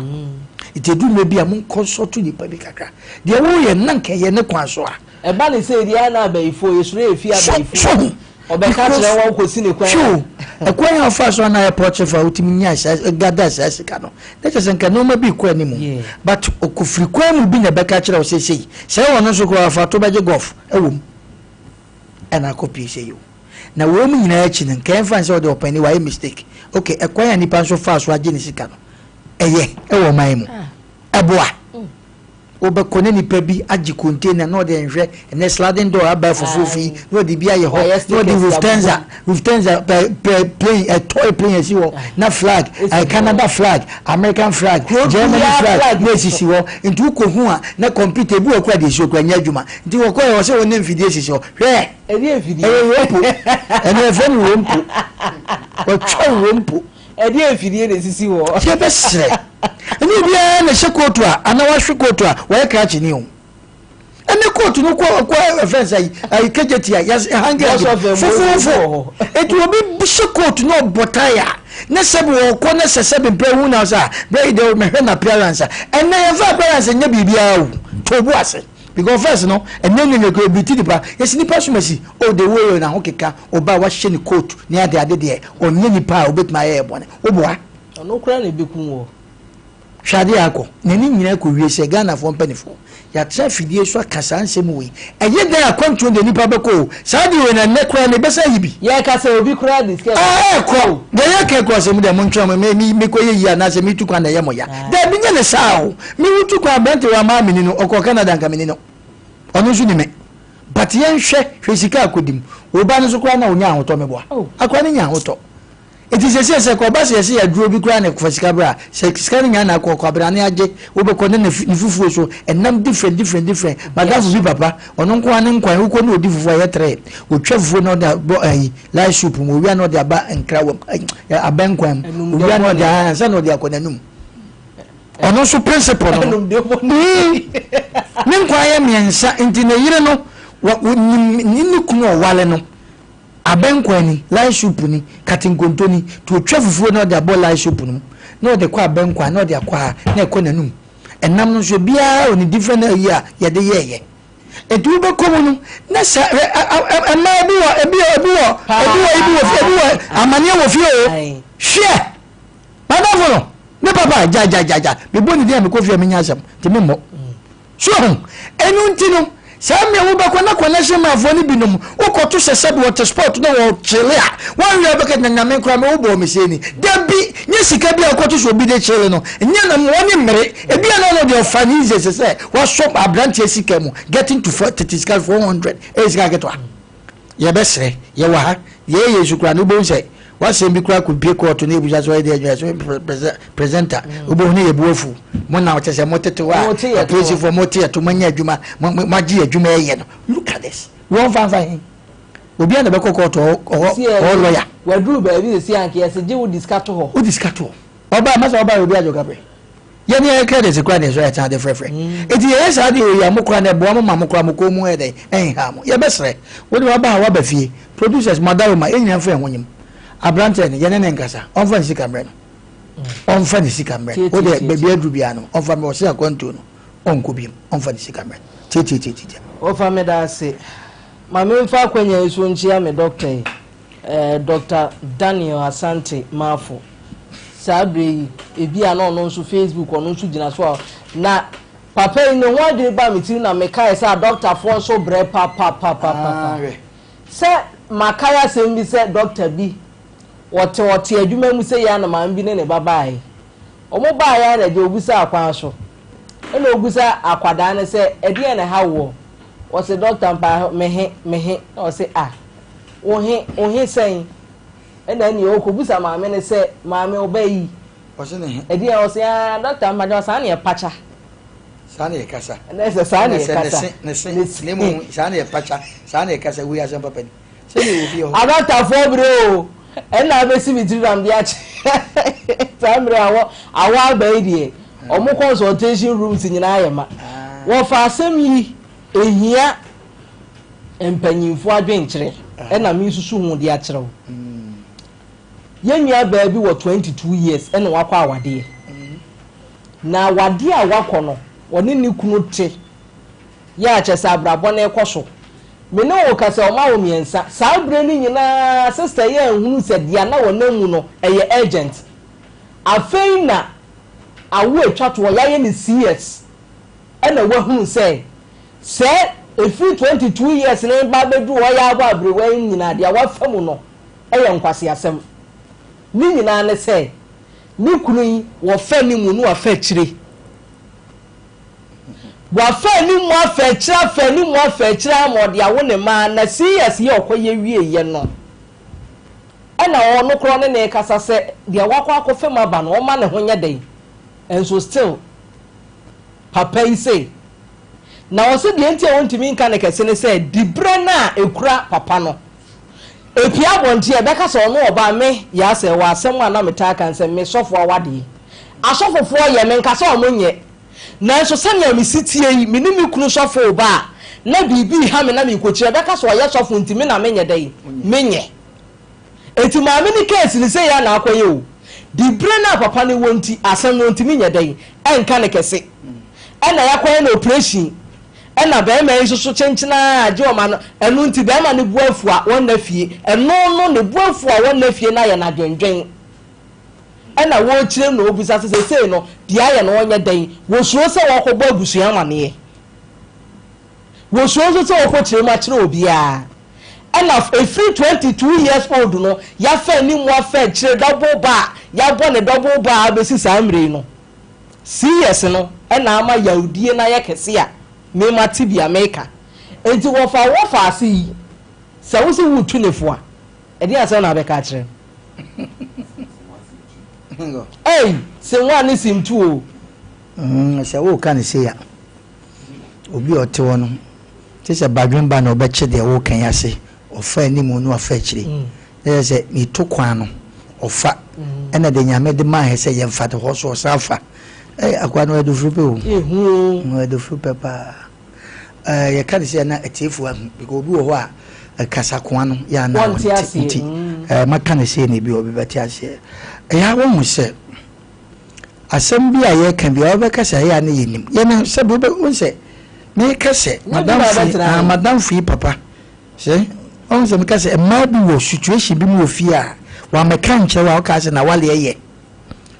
nti ɛduru mmerɛ bi a monkɔ nsɔto nipa bi kakra deɛ woyɛ no na nka ɛyɛ ne kwan so a. Ɛba ne sɛ ɛdi a na abayifoɔ yɛsuro yɛ fie abayifoɔ So ho ɔbɛka kyerɛ wɔn kɔsi ne kwan Hwɛ o, ɛkwan a ɔfaa so a na ayɛ pɔkyere fa a wotumi nyaa saa gada saa sika no, na kyerɛ sɛ nka nneɛma bi rekɔ anim. But ɔkɔfiri kwan mu bi na ɛbɛka kyerɛ wo sɛ sei, sɛ ɛwɔ no nso koraa ɔfa to bɛgye golf wɔ mu ɛna akɔ pii sɛ yi o. Na wɔn mu nyinaa akyi no, nka yɛmfa no sɛ ɔde ɔpanin wayɛ mistake. Okay, ɛkwan a nipa nso faa so agye ne sika no, ɛyɛ ɛwɔ ɔman mu, ɛboa. Wobɛkɔ na nipa bi agye container na ɔde nhwɛ ɛnɛ sliding door aba fofoofo yi na ɔde bi ayɛ hɔ na ɔde Lufthansa Lufthansa pɛ pɛ plane ɛtɔe plane asi hɔ na flag ɛɛ Canada flag American flag Germany flag na esisi hɔ nti wokɔ hu a na computer ebi wɔ kora de esi hɔ kora nyɛ adwuma nti wɔkɔ yɛ wɔ sɛ wɔn ne mfidie sisi hɔ hwɛ ɛyɛ rompo ɛno yɛfrɛ no rompo wɔtwa rompo. Ɛdeɛn mfidie na ɛsisi hɔ? Yɛbɛsrɛ. Ɛnyɛ obiara na ɛhyɛ kootu a anaa wahwe kootu a wɔyɛ krakyeni o. Ɛnɛ kootu no kɔ kɔ ɛfɛn sɛ ayi ayi kejeti a yas hangi hangi fofoofo. Eti obi hyɛ kootu na ɔbɔ tae a ne sɛbi ɔkɔ ne sɛ sɛbi mpɛ hu na sɛ a bɛyi yi deɛ mɛhwɛ na appearance a ɛnɛ yɛnfa appearance nyɛ biribiara o to bo ase because first no ɛnɛ nyɛ nyɛ kɔ ebi ti nipa yɛsi nipa so masi o de wo yɛ na ho keka ɔba a wahyɛ ne kootu ne ade ade deɛ ɔnyɛ nipa a obetumi ayɛ yɛ bɔne woboa. Ɔno koraa na ebekum wɔ. Hwɛ adeɛ a akɔ na ne nyinaa kɔ wie sɛ Ghanafoɔ mpaninfoɔ yɛatena afidie so aka saa nsɛm wei ɛyɛ dɛn akwantuo deɛ nipa bɛkɔ o saa deɛ wei na nnɛ koraa no ɛbɛsan ayi bi. Yɛka sɛ obi koraa de sika Ah ɛkɔ deɛ yɛka kɔ asɛm deɛ montwɛn mo me me mekɔ yɛ yie anaasɛ metu kwan na ɛyɛ mo ya daabi nyɛ ne saa o me wotu kwan aberante wɔ amaa meni no ɔkɔ Canada nka meni no ɔno nso ni me but yɛnhwɛ hwɛ sika akɔdi mu wo ba no nso koraa na ɔnya ahotɔ meboa akora no nya ahotɔ. Enti seesei sɛ kɔba sɛ yɛse aduro bi koraa na fa sika bra a, sɛ sika no nya na akɔ kwabrane agye, wobɛkɔ ne ne fufuo so, ɛnam different different different. Madamfo bi papa, ɔno nko ara ne nkwan, wokɔ ne ɔdi fufuo a ɛyɛ trɛ, ɔtwa fufuo na ɔde abɔ ayi, light soup mu, ɔwia na ɔde aba nkrawa mu, abɛnkwan mu, ɔwia na ɔde ansa na ɔde akɔ n'anum. Ɔno nso principle no no. Ne nkwan yɛ mmiɛnsa, nti ne yere no, ɔnim ne kunu ɔwale no. Abɛnkwan ni, lye soup ni, katenkonto ni, nti ɔtwa fufuo na ɔde abɔ lye soup no mu, na ɔde kɔ abɛnkwan, na ɔde akɔ ha, na ɛkɔ n'anum. Ɛnam no nso ebiara wɔ ne different ayi a yɛde yɛɛyɛ. Nti wobɛkɔ mu no, na sa hwɛ ɛ ɛ mmaa ebi wɔ ebi wɔ ebi wɔ ebi wɔ ebi wɔ ebi wɔ amaneɛ wɔ fie o. Hwɛ! M'adamfo no, ne papa gya gya gya gya, mebɔ ne din a mekɔ fie a menya asɛm, nti memmɔ. So wahu? Ɛno nti no, saa mmerɛ wobɛkɔ na connection man foɔ no binom, wokɔto sɛ sɛbi wɔte sport na wɔkyele a, wɔnhwɛ a wobɛka na Nyame koraa me wobɔɔ me sei ni. Dabi! Nyɛ sika bi a wokɔto sɛ obi de kyele no, nyɛ na wɔne mmere. Ebia na ɔno deɛ ɔfa no easy ɛsɛ sɛ wasɔ abranteɛ sika mu, getting to tete sika 400 ɛyɛ sika ketewa. Yɛbɛsrɛ, yɛwɔ ha, deɛ ɛyɛ nso koraa no wobɛhu sɛ w'asɛm bi koraa kɔpie kɔɔto na yɛbusa sɛ ɔyɛ deɛ adwuma sɛ presenter mm. wobɛhu ne yɛbu afu mo na kyɛ sɛ motete hɔ a apolisifoɔ mote ɛto moanya adwuma moagye adwuma ɛyɛ no look at this wɔn fa mfa he obi a na bɛkɔ kɔɔto ɔhɔ ɔhɔ lɔya waduru baabi sɛ si anka yɛsɛ gye wo di sika to hɔ wodi sika to hɔ ɔbaa masa ɔbaa obi agye ɔkabrɛ Yɛn yɛyɛ credit koraa na yɛsɔ yɛsan de frɛfrɛ. Enti yɛyɛ saa deɛ wei a mo koraa no ɛboa mo ma mo koraa mo kɔn mu yɛ dɛn ɛnha mo. Yɛbɛsrɛ wo de waba ha waba fie. Producers mo adaworoma yɛn nyinaa mfa yɛn ho nyem. Abranteɛ no yɛne no nkasa ɔmfa ne sika mmerɛ no. Ɔmfa ne sika mmerɛ no. Wo deɛ baabi aduru biara no ɔmfa mmerɛ ɔse akwantuo no ɔnkɔ biom ɔmfa ne sika mmerɛ no. Tiatiatiatia. Wɔfa meda ase. Ma memfa akwanya yi so nkyia me doctor yi. Doctor Daniel Asante Marfo, saa berɛ yi, ebia na ɔno nso Facebook, ɔno nso gyina so a, na papa yi ne ho adwene baa me tirim na mekae sɛ adɔktafoɔ nso brɛ papapapapa. Sɛ makae asɛm bi sɛ dɔkta bi, ɔte ɔte adwuma mu sɛ yei a na maame bi ne ne ba baeɛ. Wɔn baeɛ ara na agya ɔbisaa kwan so. Ɛna ɔbisa akwadaa no sɛ, ɛdeɛn na ɛha woɔ? Ɔse dɔkta mpa me he, me he. Na ɔse ah. Wo he, wo he sɛn? Ɛna ɛneɛ ɔkɔbisa maame no sɛ, maame ɔbaa yi, Ɔse ne he? Ɛdeɛn? Ɔse aa dɔkta mpakyɛw saa ne ɛpakya. Saa ne yɛkasa. Ɛna sɛ saa ne yɛkasa. Ne se, ne se, na mmom saa ne yɛpakya, saa ne yɛkasa, wei asɛm papa ni. Sɛdeɛ wɔ fie hɔ. Adɔktafoɔ brɛ o, ɛna abɛsi me tiri na mede akyɛ. Saa mmerɛ awɔ, awɔ aba yi deɛ, wɔn consultation rooms nyinaa ayɛ ma. Wɔfa asɛm yi, ɛhia. Mpanyimfo adwenkyerɛ na meresusu ho de akyerɛ wo. Yɛn nua baa bi wɔ 22 years na wakɔ awadeɛ. Na awadeɛ a wakɔ no, ɔne ne kunu te yɛ a kyerɛ sɛ abrabɔ no rekɔ so. Me ne wo kasa wɔn awo mmiɛnsa. Saa berɛ no nyinaa sister yi anhunu sɛ deɛ na wɔnam mu no ɛyɛ urgent. Afei na awo atwa toɔ, yɛayɛ no CS ɛna wahunu sɛ Sɛ ɛfiri 22 years no reba abɛduru hɔ yɛ abɔ aberewa yi nyinaa deɛ wafa mu no yɛ nkwaseasɛm. Ne nyinaa ne sɛ ne kunu yi wɔfa ne mu na wafa akyire. Wafa ne mu afa akyire afa ne mu afa akyire ama ɔde awo ne mma na CS yi a ɔkɔyɛ wieeɛ no ɛna ɔno korɔ ne ne rekasa sɛ deɛ wakɔ akɔfa mu aba no ɔma ne ho nyɛ dɛn nso still Papa yi se, na ɔse deɛ nti a ɔntumi nka no kɛse ne sɛ diberɛ no a ɛkura papa no, ɛpue abɔnten a ɛbɛka sɛ ɔno ɔbaa me yaa sɛ wɔ asɛm a na metaa ka no sɛ me sɔfo awadeɛ. Asɔfofoɔ yɛ, menka sɛ ɔmo nyɛ, nanso sɛnea mesi teɛ yi, me ne me kunu sɔfo reba a, na biribi reha me na merekɔkyiri, ɛbɛka sɛ ɔyɛ sɔfo nti me na menyɛ dɛn? Menyɛ. Enti maame no case no sei ara na akɔyɛ o. Dibre no a papa no wɔ nti asɛm no ɔntumi nyɛ dɛn ɛnka no kɛse. Ɛna yɛakɔyɛ no operation ɛna barima yi nso so kyenkyen ara gye ɔma no ɛno nti barima no bo afu a wɔnna fie. Ɛno no ne bo afu a wɔnna fie no ayɛ no adwendwen. Ɛna wɔrekyerɛ mu na wɔbisa sɛ seesei no deɛ ayɛ no ɔnyɛ dɛn. Wɔsuro sɛ wɔrekɔbɔ abusua amaneɛ. Wɔsuro nso sɛ wɔkɔkyerɛ mu akyerɛ obiara. Ɛna ɛfiri 22 years old no yɛafa anim afa akyire double bar yɛabɔ ne double bar abɛsi saa mmerɛ yi no CS no na ama yawdie no ayɛ kɛse a me mate bi a meka. Enti wɔfa wo wɔfa ase yi sɛ wo se woretu ne fo a ɛdeɛn asɛm na wobɛka akyerɛ no? Ei, scene one ne scene 2 o. Sɛ woreka no sei a, obi a ɔte hɔ no, te sɛ badwemba na ɔbɛkye deɛ woreka yi ase, ɔfa anim na wafa akyire. Na kyerɛ sɛ ne to kwan no, ɔfa. Ɛna deɛ Nyame de maa yɛ sɛ yɛmfa de hɔ so, ɔsan fa. Ei, akoa no ɔyɛ dofuru pɛ o. Ehu o. Ɔyɛ dofuru pɛ paa. Ɛɛ, yɛka no sei a na atiefoɔ ahu, because obi wɔ hɔ a, kasakoa no yɛ a na Wɔnte ɔnte. aseɛ. Nti, ɛɛ, maka no sei na ebi wɔ hɔ obi bɛte aseɛ. Ɛyɛ a wohu sɛ, Asɛm bi a yɛka biara wobɛka sɛ ɛyɛ a na yɛnim. Yɛn sɛbi wobɛ wohu sɛ meka sɛ madamfo yi ah madamfo yi papa sɛ ɔhu sɛ meka sɛ mmaa bi wɔ situation bi mu wɔ fie a wɔamɛka nkyerɛ wo a wokaa sɛ na waleɛ yɛ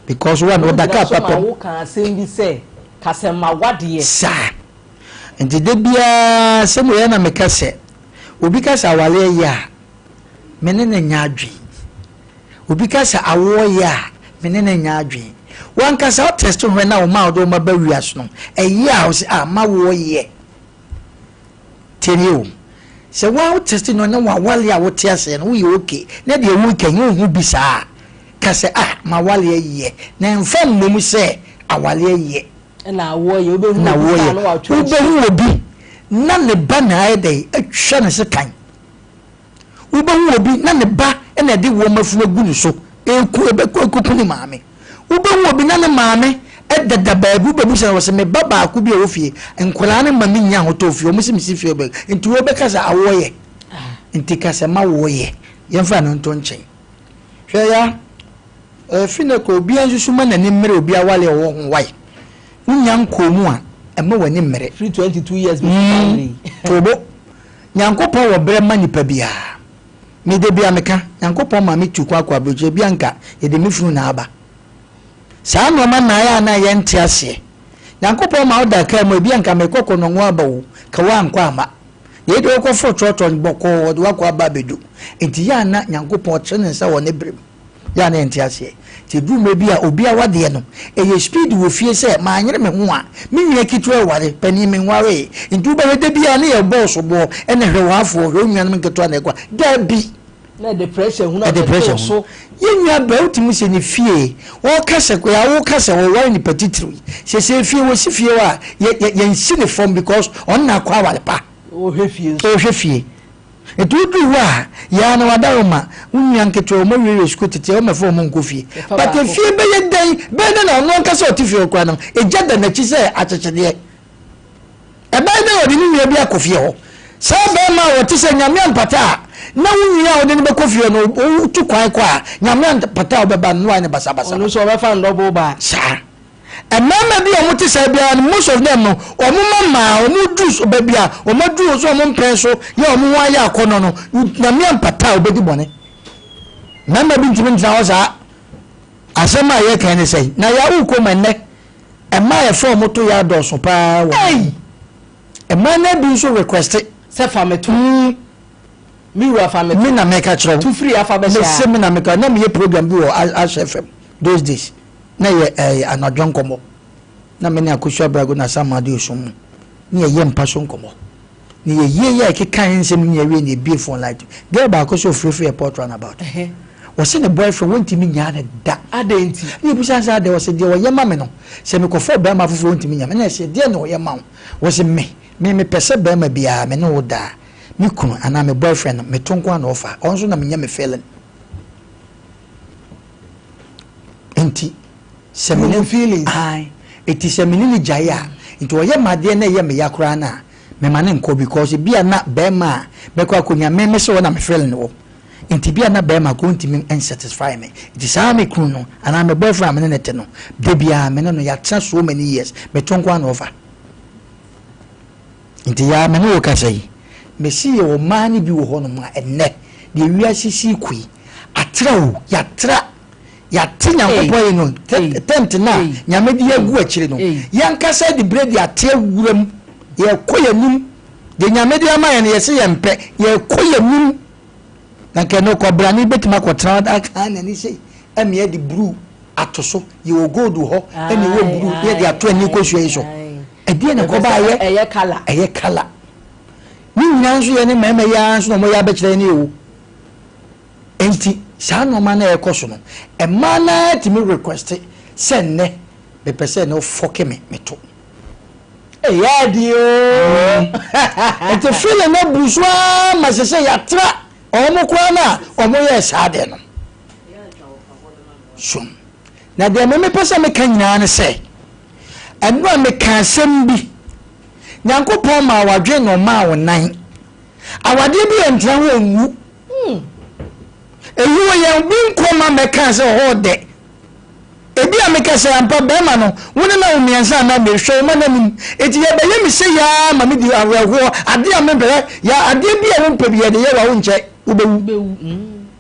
because one ɔda kaa papa mu. Woka asɛm bi sɛ kasɛ ma wadeɛ. Saa nti da biara sɛdeɛ ɛyɛ na meka sɛ obi ka sɛ awaleɛ yɛ a me ne no nyɛ adwene. Obi ka sɛ awoɔ yɛ a, me ne no nyɛ adwene. W'ankasa wo test hwɛ na wo mma a wode wɔn aba wiase no, ɛyɛ a wose ah m'awoɔ yɛ. Tie nie o, sɛ wo ara wo test no na w'awale a wote aseɛ no woyɛ okay na deɛ woreka yi wonhu bi saa a, ka sɛ ah m'awaleɛ yɛ na ɛmfa mmom sɛ awaleɛ yɛ. Na awoɔ yɛ, wobɛhu Na obi awoɔ saa yɛ. na watwa ahyia. Wobɛhu obi na ne ba na ayɛ dɛn atwa ne sekan. Wobɛhu obi na ne ba na ɛde wɔn afunu agu ne so reku ɛbɛkɔ ɛkɔku ne maame. Wobɛhu obi na ne maame deda baabi wobɛbisa no wɔsɛ me ba baako bi a ɛwɔ fie nkwadaa no ma mennya ahotɔ wɔ fie wɔn sɛ mesi fie bɛ nti wobɛka sɛ awoɔ yɛ nti ka sɛ ma woɔ yɛ yɛmfa no nto nkyɛn hwɛ ya ɛfi ne kɔ obiara nsusu ma n'ani mmere obi awale a ɔwɔ ho wae wonya nkɔɔ mu a ɛma w'ani mmere Firi 22 years bɛsi saa mmerɛ yi. tobo Nyankopɔn wɔ berɛ ma nipa biara. Me da biara meka, Nyankopɔn ma me tu kwan kɔ aburokyire, ebia nka yɛde me funu na aba. Saa nnoɔma nnaeɛ a na yɛnte aseɛ. Nyankopɔn ma wo da kaa mu, ebia nka mekɔ kɔnɔngo aba o, ka woankɔ amma. Na yei deɛ wokɔ foro trɔtrɔ no bɔkɔɔ wɔde wo akɔ aba abɛdu. Nti yɛ a na Nyankopɔn ɔkyerɛ ne nsa wɔ ne berɛ mu. Yɛ a na yɛnte aseɛ. Nti ɛduru mmerɛ bi a obi awadeɛ no, ɛyɛ speed wɔ fie sɛ manyere me ho a, me nua ketewa reware, panin menwaree. Nti wobɛhwɛ da biara ne yɛbɔ wo soboɔ, ɛna hwɛ w'afoɔ, hwɛ wo nuanom nketewa na ɛkɔ a, daabi! Na ɛde pressure hunu Ɛde abɛto pressure wo hunu. so. Yɛn nua baa wotumi sɛ ne fie, ɔreka sɛ, koraa woka sɛ ɔware nipa titiriw yi, sɛsɛɛ fie wɔsi fie hɔ a, yɛ, yɛ, yɛnsi ne fam because ɔno na akɔ aware pa. Ɔrehwɛ fie nso. Ɔrehwɛ fie. Nti woduru hɔ a, yɛ ara na w'adaworoma, wo nua nketewa, wɔn awiewie sukuu tete a, wɔmmɛfa wɔn nkɔ fie. Yɛfa But baako. efie bɛyɛ dɛn? Bɛyɛ dɛn na ɔno ankasa a ɔte fie hɔ koraa no, egya da n'akyi sɛ akyekyedeɛ? Ɛbɛyɛ dɛn na ɔde ne nua bi akɔ fie hɔ? Saa barima a ɔte sɛ Nyame ampata a, na wo nua a wode no bɛkɔ fie hɔ no, wotu kwan kɔ a, Nyame ampata a wobɛba no, na wayɛ no basabasa. Ɔno nso ɔbɛfa no double baa. Saa. Mmarima bi a wɔte saa biara no, most of them no, wɔn mma mmaa, wɔn duru so baabi a wɔn aduru so wɔn mpɛn so yɛ wɔn ho ayɛ akɔnɔ no, Nyame ampata a wɔbɛdi bɔne. Mmarima bi ntumi ntena hɔ saa. Asɛm a yɛka ne sɛn? Na yɛ wokɔ mu ɛnnɛ, mmaa a yɛfa wɔn to yɛ adɔɔso paa wɔ Ei! Mmaa no bi nso request. Sɛ fa me to. Me wura fa me to. Me na meka kyerɛ wo. Tu firi afa bɛhyɛ ha. Mese me na meka, na meyɛ program bi wɔ Ash FM those days. Na ɛyɛ ɛɛ anadwo nkɔmmɔ. Na me ne Akosua Abrago na Sam Adeosun mu. Ne yɛyɛ mpa so nkɔmmɔ. Ne yɛyie yɛ a yɛkeka yɛn nsɛm nyinaa wie na yɛbie phone light. Girl baako sɛ ɔfirifiri airport runabout. Ɔse ne boyfriend wɔntumi nyaa no da. Adɛn nti? Ne yɛbisa no sɛ adɛn? Ɔse deɛ ɔyɛ ma me no, sɛ mekɔfa ɔbarima foforɔ ɔntumi nya me. Ɛna yɛse deɛn na ɔyɛ ma wo? Ɔse me, me mepɛ sɛ barima biara me ne wo da a, me kunu anaa me boyfriend no, meto nko ara na ɔfa. Ɔno nso na menya me feeling. Nti sɛ me ne feelings. Ae. Nti sɛ me ne no gyae a, nti ɔyɛ me adeɛ na ɛyɛ me ya koraa no a, mema no nkɔ because ebia na bɛrima a mɛkɔ akɔnya me me sɛ hɔ na me feeling wɔ. Nti ebia na bɛrima koraa ɔntumi nsatisfy me. Nti saa me kunu no anaa me boyfriend a me ne no te no, da biara me ne no yɛatena so many years, meto nko ara na ɔfa. Nti yaa me ne wo kasa yi, mese yɛwɔ mmaa no bi wɔ hɔnom a ɛnnɛ, deɛ wiase si rekɔ yi, atra o, yɛatra, yɛate Nyankopɔn yi no, tent no a Nyame de agu akyire no, yɛnkasa de berɛ de ate awura mu, yɛkɔ yɛn anim, deɛ Nyame de ama yɛn no yɛse yɛmpɛ, yɛkɔ yɛn anim. Na nka ɛno kɔbrane bɛtumi akɔtena aka n'ani sei, ɛma yɛde bruu ato so, yɛwɔ gold wɔ hɔ, ɛna ɛwɔ blue, na yɛde ato ani kosua yi so. Ɛdeɛ na ɛkɔbaayɛ? Ɛyɛ kala. Ɛyɛ kala. Ne nyinaa nso yɛ ne mmarima yi ara nso na wɔyɛ abɛkyerɛ ne o. Enti saa nnoɔma no a ɛrekɔ so no, mmaa no ara tumi request sɛ nnɛ mepɛ sɛ nnɛ wo fɔke me, meto. Ɛyɛ adeɛ oo. Nti feeling no abu so ara ma sese yɛatra wɔn koraa no a wɔyɛɛ saa adeɛ no. So na deɛ me mepɛ sɛ meka nyinaa ne sɛ, ɛno a meka asɛm bi, Nyankopɔn maa wadwen na ɔmaa wo nan. Awadeɛ bi yɛ ntena hɔ nwu. Eyi wɔ yɛn bi nkɔ ma mɛka sɛ ɔhɔ dɛ. Ebi a meka sɛ ampa bɛrima no wo ne na wo mmiɛnsa anaa mmienu hwɛ wo ma n'anim. Eti yɛbɛyɛ me sei aa ma me di awerɛhoɔ adeɛ a mempɛ hwɛ yɛ adeɛ bi a wompɛ bi yɛde yɛ wo a wonkyɛ wobɛwu.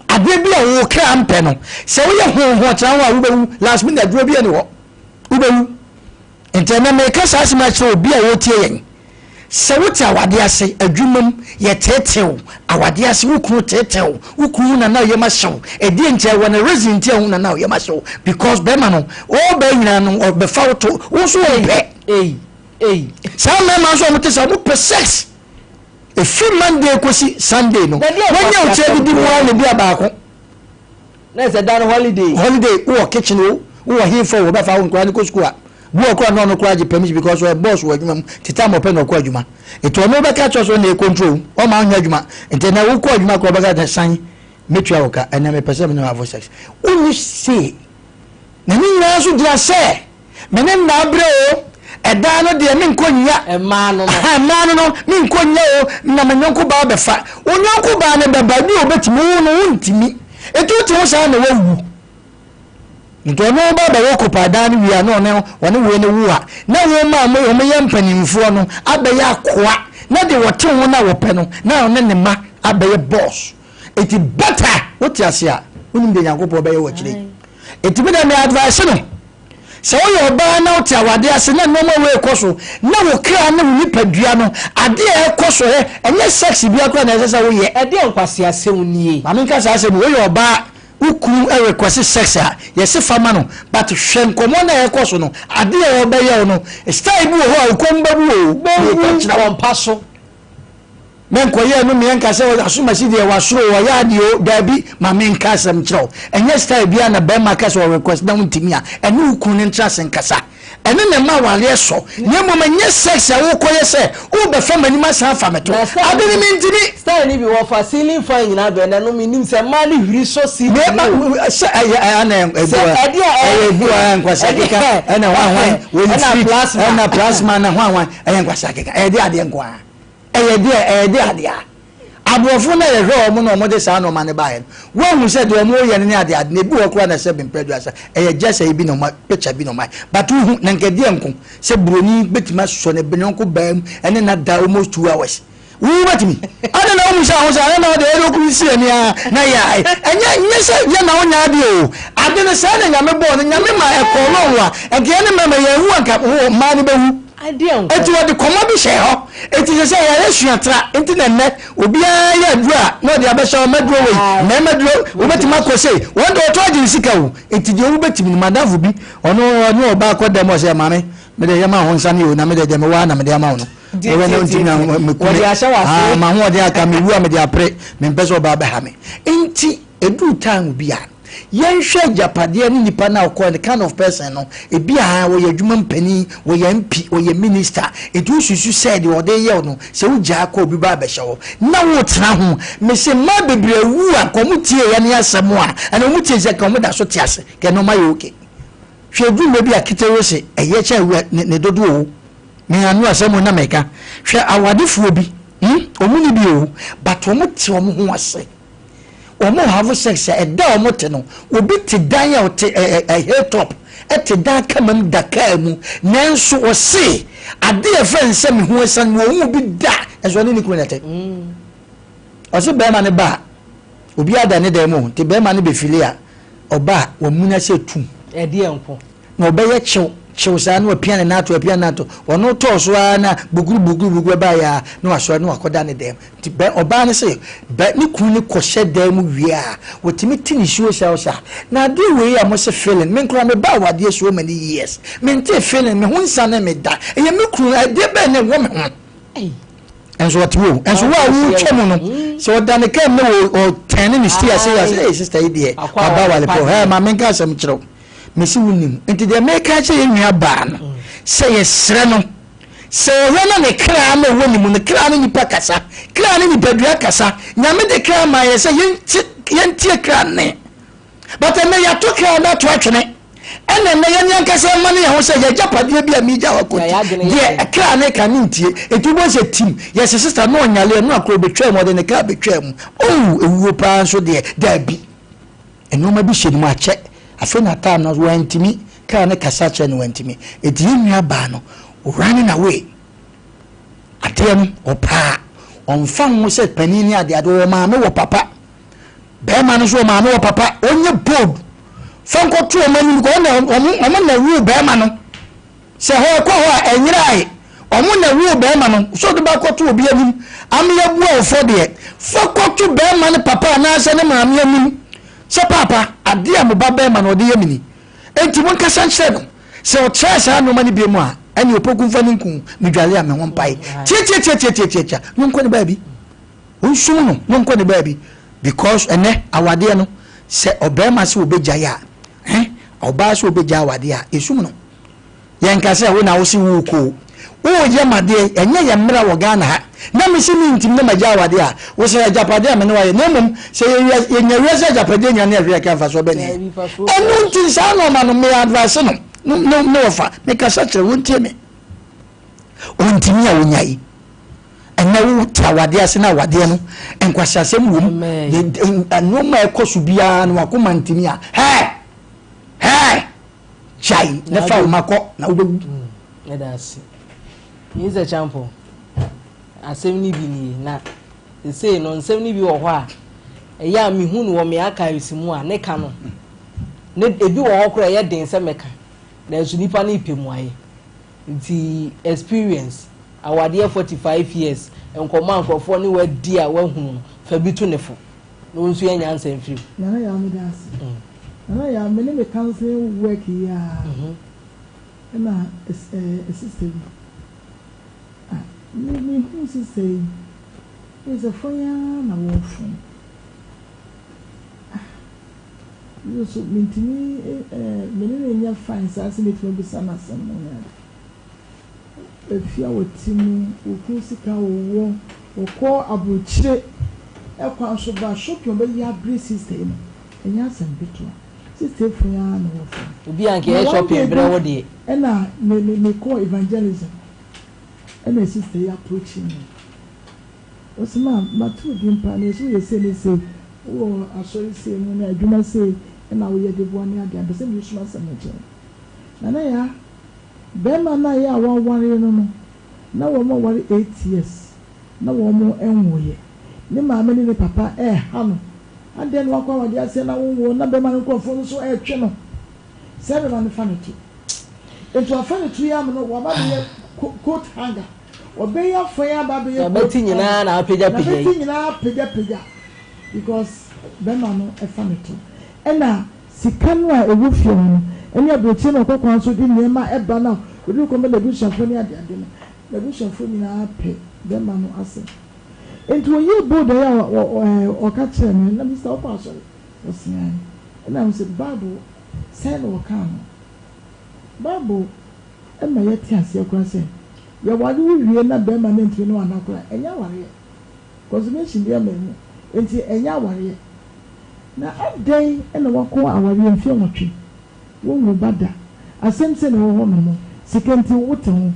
Adeɛ bi a wo kra mpɛ no sɛ woyɛ hoho tena ho a wobɛwu last minute aduro bi ani hɔ wobɛwu. Nti ɛnɛ meka saa asɛm akyerɛ obi a ɔretie yɛn. Sɛ wote awadeɛ ase, adwuma mu, yɛteetee wo, awadeɛ ase, wo kunu teetee wo, wo kunu hu na na ɔyam ahyɛ wo, ɛdeɛn nti, ɛwɔ ne reason nti a ɔhu na na ɔyam ahyɛ wo, because bɛrima no, ɔreba nyinaa no, ɔbɛfa wo to, wo nso wompɛ. Saa mmarima nso a wɔte saa, wɔpɛ sex. Ɛfiri Monday kɔsi Sunday no, wɔnyɛ wo kyerɛ didi mu ara na ebi a baako. Na ɛsɛ da no holiday. Holiday, wowɔ kitchen o, wowɔ hefa o, wɔbɛfa wo nkwadaa no kɔ sukuu a, bi wɔ koraa na ɔno koraa gye permission because ɔyɛ boss wɔ adwuma mu, nti time ɔpɛ na ɔkɔ adwuma. Nti ɔno bɛka kyerɛ sɛ ɔna ɛcontrol wo, ɔma wonyɛ adwuma. Nti ɛnɛ wokɔ adwuma koraa ɔbɛka sɛ san mɛtua wo ka, ɛnɛ mepɛ sɛ me ne wo have sex. Wonni say. Na ne nyinaa nso gyina sɛ Me ne nna abrɛ o, ɛdaa no deɛ menkɔ nnya. Mmaa no no. Aha, mmaa no no, menkɔ nnya o, na me yɔnko baa bɛfa. Wo yɔnko baa no bɛba, ebi a obetumi, wo no wontumi. Enti wote ho saa na wawu. Nti ɔno ba bɛwɔ kopa dan no wie a na ɔne ɔne wei no wo a, na wo ma wɔn yɛ mpanimfoɔ no abɛyɛ akoa, na deɛ wɔte ho no a wɔpɛ no, na ɔne ne mma abɛyɛ boss. Enti better wote ase a, wonim deɛ Nyankopɔn bɛyɛ wɔ akyire yi. Enti me deɛ me advice no, sɛ woyɛ ɔbaa na wote awadeɛ ase na nneɛma wei rekɔ so na wo kra ne wo nipadua no adeɛ a ɛrekɔ so hɛ, ɛnyɛ sex biara koraa na ɛsɛ sɛ woyɛ. Ɛdeɛn nkwaseasɛm nie? Ma menka saa asɛm yi, woyɛ ɔbaa, wo kunu request sex a, yɛse fa ma no, but hwɛ nkɔmmɔ no a ɛrekɔ so no, adeɛ a ɔrebɛyɛ wo no, style bi wɔ hɔ a wo kɔn bɛbu oo, Bɛwu wɔ mpa so. Menkɔyɛɛ no meɛ nka sɛ asomasi deɛ wasoro o ɔyɛ adeɛ o daabi ma menka asɛm nkyerɛ wo ɛnyɛ style biara na bɛrima ka sɛ ɔrequest na wontumi a ɛne wo kunu no ntra ase nkasa ɛne na ɛma awareɛ sɔ na mmom ɛnyɛ sex a wokɔyɛ sɛ wobɛfa m'anim asan afa me to Na style ade no no bi mentumi. style no bi wɔfa ceiling fan nyinaa bɛn na ɛno menim sɛ mmaa no hwiri sɔ ceiling Mema no o. sɛ ɛyɛ ɛna Sɛ ebu a ɛdeɛ a ɛyɛ ebu a nkwasi ɛdeɛ akeka ɛna hwan hwan wɔyi ɛna fridge plasma. ɛna plasma na hwan hwan ɛyɛ nkwasi akeka ɛyɛ de adeɛ nko ara. Ɛyɛ deɛ ɛyɛ de adeɛ a aborɔfo no a yɛhwɛ wɔn na wɔde saa nnoɔma no baeɛ no, woahu sɛ deɛ wɔreyɛ no ne adeɛ ade no, ebi wɔ hɔ koraa na sɛ mprɛ aduasa, ɛyɛ just ayi bi na wɔn picture bi na wɔn ayɛ, but wohu na nka ɛdeɛ nko sɛ buroni bɛtumi asɔ ne yɔnko baa mu ɛne no ada almost 2 hours, wo wobɛtumi? Adɛn na womu sɛ ho sɛ adɛn na wode ɛde okunu si ani a na yɛ ae, ɛnyɛ nyɛ sɛ yɛ na wonya adeɛ o, ade no saa na Nyame bɔɔ no, Nyame ma ɛkɔɔ lɔn a, nka yɛne mmarima yɛanwu a nka mmaa no bɛwu. Enti wɔde kɔma bi hyɛɛ hɔ. Enti sɛ sɛ yɛayɛ suatra nti na nnɛ obiara yɛ aduro a na ɔde abɛhyɛ hɔ, mɛduro wei, mmarima duro, wobɛtumi akɔ sei. Wɔn deɛ wɔtɔ agye ne sika o. Enti deɛ wobɛtumi no, m'adamfo bi, ɔno ɔne ɔbaa kɔ dɛm ɔsɛ maame, me deɛ yɛma ho nsane o, na me deɛ deɛ mewɔ ara na mede ama wo no. Wɔbɛ na ɔntumi na meku me, ah, m'ahoɔden aka, mewu a mede apere, mempɛ sɛ ɔbaa bɛha me. Enti ɛduru time bi a, Yɛnhwɛ agyapadeɛ ne nipa no a ɔkɔɛ no, kind of person no, ebi a ɔyɛ adwuma mu panin, ɔyɛ MP, ɔyɛ minister, nti wosusu sɛ deɛ ɔde reyɛ wo no, sɛ wogyaa kɔ obi ba abɛhyɛ hɔ na wotena ho. Mese mmaa bebree awu a nka wɔn tie yɛn asɛm a, ɛna wɔn tie sɛ nka wɔn da so te ase, nka nneɛma yɛ okay. Hwɛ ɛduru mmerɛ bi a ketewa se ɛyɛ kyɛn awura ne dodoɔ o. Me ano asɛm o na meka. Hwɛ awadefoɔ bi, hmm, wɔn ni bi o, but wɔn te wɔn ho ase. Wɔn have sex a ɛda a wɔn te no obi te dan a ɔte ɛ ɛ hill top ɛte dan kama mu da kaa mu nanso ɔse ade a ɛfrɛ no sɛ me ho asiane me wɔn bi da nso ɔne ne kunu na ɛte ɔse bɛrima no ba a obi ada ne dan mu nti bɛrima no bɛfili a ɔba a wɔn mu no sɛ tum ɛdeɛ nko Na ɔbɛyɛ kyew kyew saa na wapia ne nan ato apia ne nan ato. Ɔno tɔɔ so ara na buguru buguru buguru ɛbaeɛ ara na wasɔre na wakɔda ne dan mu. Nti bɛ ɔbaa no se bɛ ne kunu no kɔhyɛ dan mu wie a, wɔtumi te nisuo saa ɔse ah na adeɛ wei a mose feeling, me nkoraa mebaa awadeɛ so many years, mentee feeling, me ho nsane me da, ɛyɛ me kunu, adeɛ bɛn na ɛwɔ me ho? Nso ɔte hɔ o, nso wo a wotwa mu no, sɛ ɔda ne kaa mu na ɔtɛ tɛn ne steer sɛ yɛ sɛ sister yi deɛ waba wale pɔ hɛ ma menka asɛm kyerɛ wo mesi wo nim nti deɛ meka kyerɛ yɛ nua baa no sɛ yɛsrɛ no sɛ ɔhwɛ na ne kra na ɛwɔ ne mu no kra ne nipa kasa kra ne nipadua kasa nyame de kra ma yɛ sɛ yɛntie kra ne But ɛnnɛ yɛato kra no ato atwene. Ɛna ɛnnɛ yɛn ankasa yɛma no yɛn ho sɛ yɛagyapadeɛ bi a meegya hɔ akɔ nti, deɛ kra no reka mentie. Nti wobɛhu sɛ tim, yɛse sister no ɔnyale ɛno akora ɔbɛtwaa mu, ɔde ne kaa bɛtwaa mu. Oh, ɛwuo paa nso deɛ, daabi. Nnoɔma bi hyɛ ne mu akyɛ. Afei na time no wantumi, kra no kasa kyerɛ no wantumi. Nti yɛn nua baa no, running away. Adeɛ no, ɔpaa. Ɔmfa ho sɛ panin ne adeade, ɔwɔ maame wɔ papa. Bɛrima no nso wɔ maame wɔ papa ɔnyɛ bold fa nkɔto wɔn anim kɔ ɔna wɔn wɔn na woo bɛrima no sɛ hɔ ɛkɔ hɔ a ɛnyerae wɔn na woo bɛrima no sɛ ɔde ba kɔto obi anim ama yɛabu awofɔ deɛ fa kɔto bɛrima no papa anaasɛ ne maame anim sɛ paapa adeɛ a mo ba bɛrima no ɔde yɛ me ni enti mo nkasa nkyerɛ no sɛ ɔkyerɛ saa nneɛma no bi mu a ɛne opoku mfa ne nku medwale a me ho mpae tiatiatiatiatiatia no nkɔ ne baabi Wonsum no na ɔnkɔ ne baabi because ɛnɛ awadeɛ no sɛ ɔbarima sɛ ɔbɛgyae a eh ɔbaa sɛ ɔbɛgyae awadeɛ a yɛsum no. Yɛnka sɛ wo na wo se worekɔ o. Woreyɛ m'adeɛ ɛnyɛ yɛn mmara wɔ Ghana ha na me se mentim na magyae awadeɛ a wo sɛ agyapadeɛ a me ne wo ayɛ na mmom sɛ yɛnya wiase agyapadeɛ nyina ne ɛhwɛ yɛka mfasoɔ bɛn ne ɛno nti saa nnoɔma no me advice no ne ne wɔfa mekasa kyerɛ wɔntie me ɔntimi a ɔnyae. Ɛnɛ wo te awadeɛ ase na awadeɛ no nkwaseasɛm wom nneɛma a ɛkɔ so biara no wakoma ntumi a hɛɛ hɛɛ gyae na fa wo ma kɔ na wobɛwu. Ɛda ase. Nyinsɛ Kyampɔn, asɛm no bi nie na sesei no nsɛm no bi wɔ hɔ a ɛyɛ a mehu no wɔ me archives mu a ne ka no ne ebi wɔ hɔ koraa ɛyɛ den sɛ mɛka nanso nipa no repɛ mu ayɛ. Nti experience, awadeɛ 45 years, nkɔmmɔ a nkurɔfoɔ ne wo adi a woahunu no, fa bi to ne fo na ɔnsua nyansa mfiri mu. Nana Yaw meda ase. Nana Yaw me ne me counseling work yi ara ɛna sister bi ah me me hu sister yi me sɛ fon ara na wɔfon ah. Me nso mentumi eh, me ne no nyɛ fine saa sɛ mɛtumi abisa no asɛm ho ne ade. Afie a wɔte mu, wɔkunu sika a wɔwɔ, wɔkɔ aburokyire kwan so ba shopping a wɔbɛyɛ abrɛ sister yi no, ɛnyɛ asɛm ketewa. Sister yi fon ara na wɔfon. Obi a anka ɛyɛ shopping brɛ wo deɛ. Ɛna me me mekɔɔ evangelism ɛna sister yi approach me. Ɔse ma mate wo din paa na yɛse woyɛ sei ne sei wowɔ asɔre sei mu ne adwuma sei na woyɛ de boa ne adeɛ a mpɛ sɛ mesusu m'asɛm no kyerɛ wo. Nana Yaa, bɛɛma no a yɛ a waware no no na wɔn aware 8 years na wɔn nwoeɛ. Ne maame ne ne papa ɛɛha no adɛn na wakɔ awadeɛ aseɛ na wonwoo na bɛɛma no nkorɔfoɔ no nso ɛɛtwe no sɛ bɛɛma no fa no to. Nti wafa no to yi ama no waba abɛyɛ coat hanger. Ɔbɛyi afa yi aba abɛyɛ coat N'abati nyinaa na apagyapagya yi. N'abati nyinaa apagyapagya because bɛrima no fa no to. Ɛna sika no a ɛwɔ fie hɔ no ɛne aburokyire no ɔkɔ kwan so de nneɛma ɛba no a ɔde kɔma n'abusuafoɔ ne adeade no, n'abusuafoɔ nyinaa pɛ bɛrima no asɛm. Nti ɔyɛɛ bold ayɛ a ɔka kyerɛɛ me na me sister wokɔ asɔre? Ɔse aane. Ɛna mese bible sɛn na ɔkaa no? Bible ma yɛte aseɛ koraa sɛ yɛware wo wie na bɛrima no antumi ne wo anna koraa a, ɛnyɛ awareɛ. Consummation biara mmaa mu, enti ɛnyɛ awareɛ. Na adɛn na woakɔ awareɛ mfeɛ nwɔtwe, wonwoo ba da, asɛm sei na ɛwɔ hɔ nom, sika nti wote ho,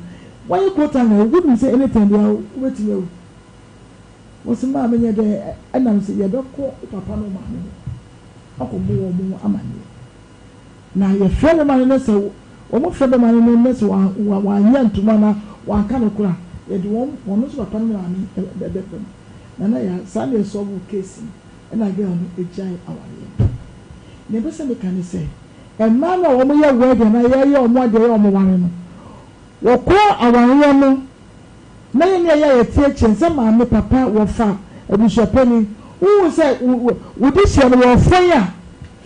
woayɛ quota na wonim sɛ anytime biara wobɛtumi awu. Wɔse maa menyɛ dɛn ɛna mese yɛbɛkɔ wo papa ne wo maame hɔ akɔbɔ wɔn amaneɛ. Na yɛfrɛ bɛma no na sɛ wɔfrɛ bɛma no no na sɛ wanyɛ antom anaa wanka nokorɛ a, yɛde wɔn wɔn nso papa no maame bɛba mu. Nana Yaa, saa na yɛsɔlvoo case no ɛna girl no gyae awareɛ no. Nea mepɛ sɛ meka ne sɛ, mmaa no a wɔyɛ wedding anaa yɛyɛ wɔn adeɛ yɛ wɔn ware no, wɔkɔ awareɛ no Na yɛn a yɛte akyire no, sɛ maame, papa, wɔfa, abusuapanin, wohu sɛ wo dehyeɛ no wɔrefɔn a,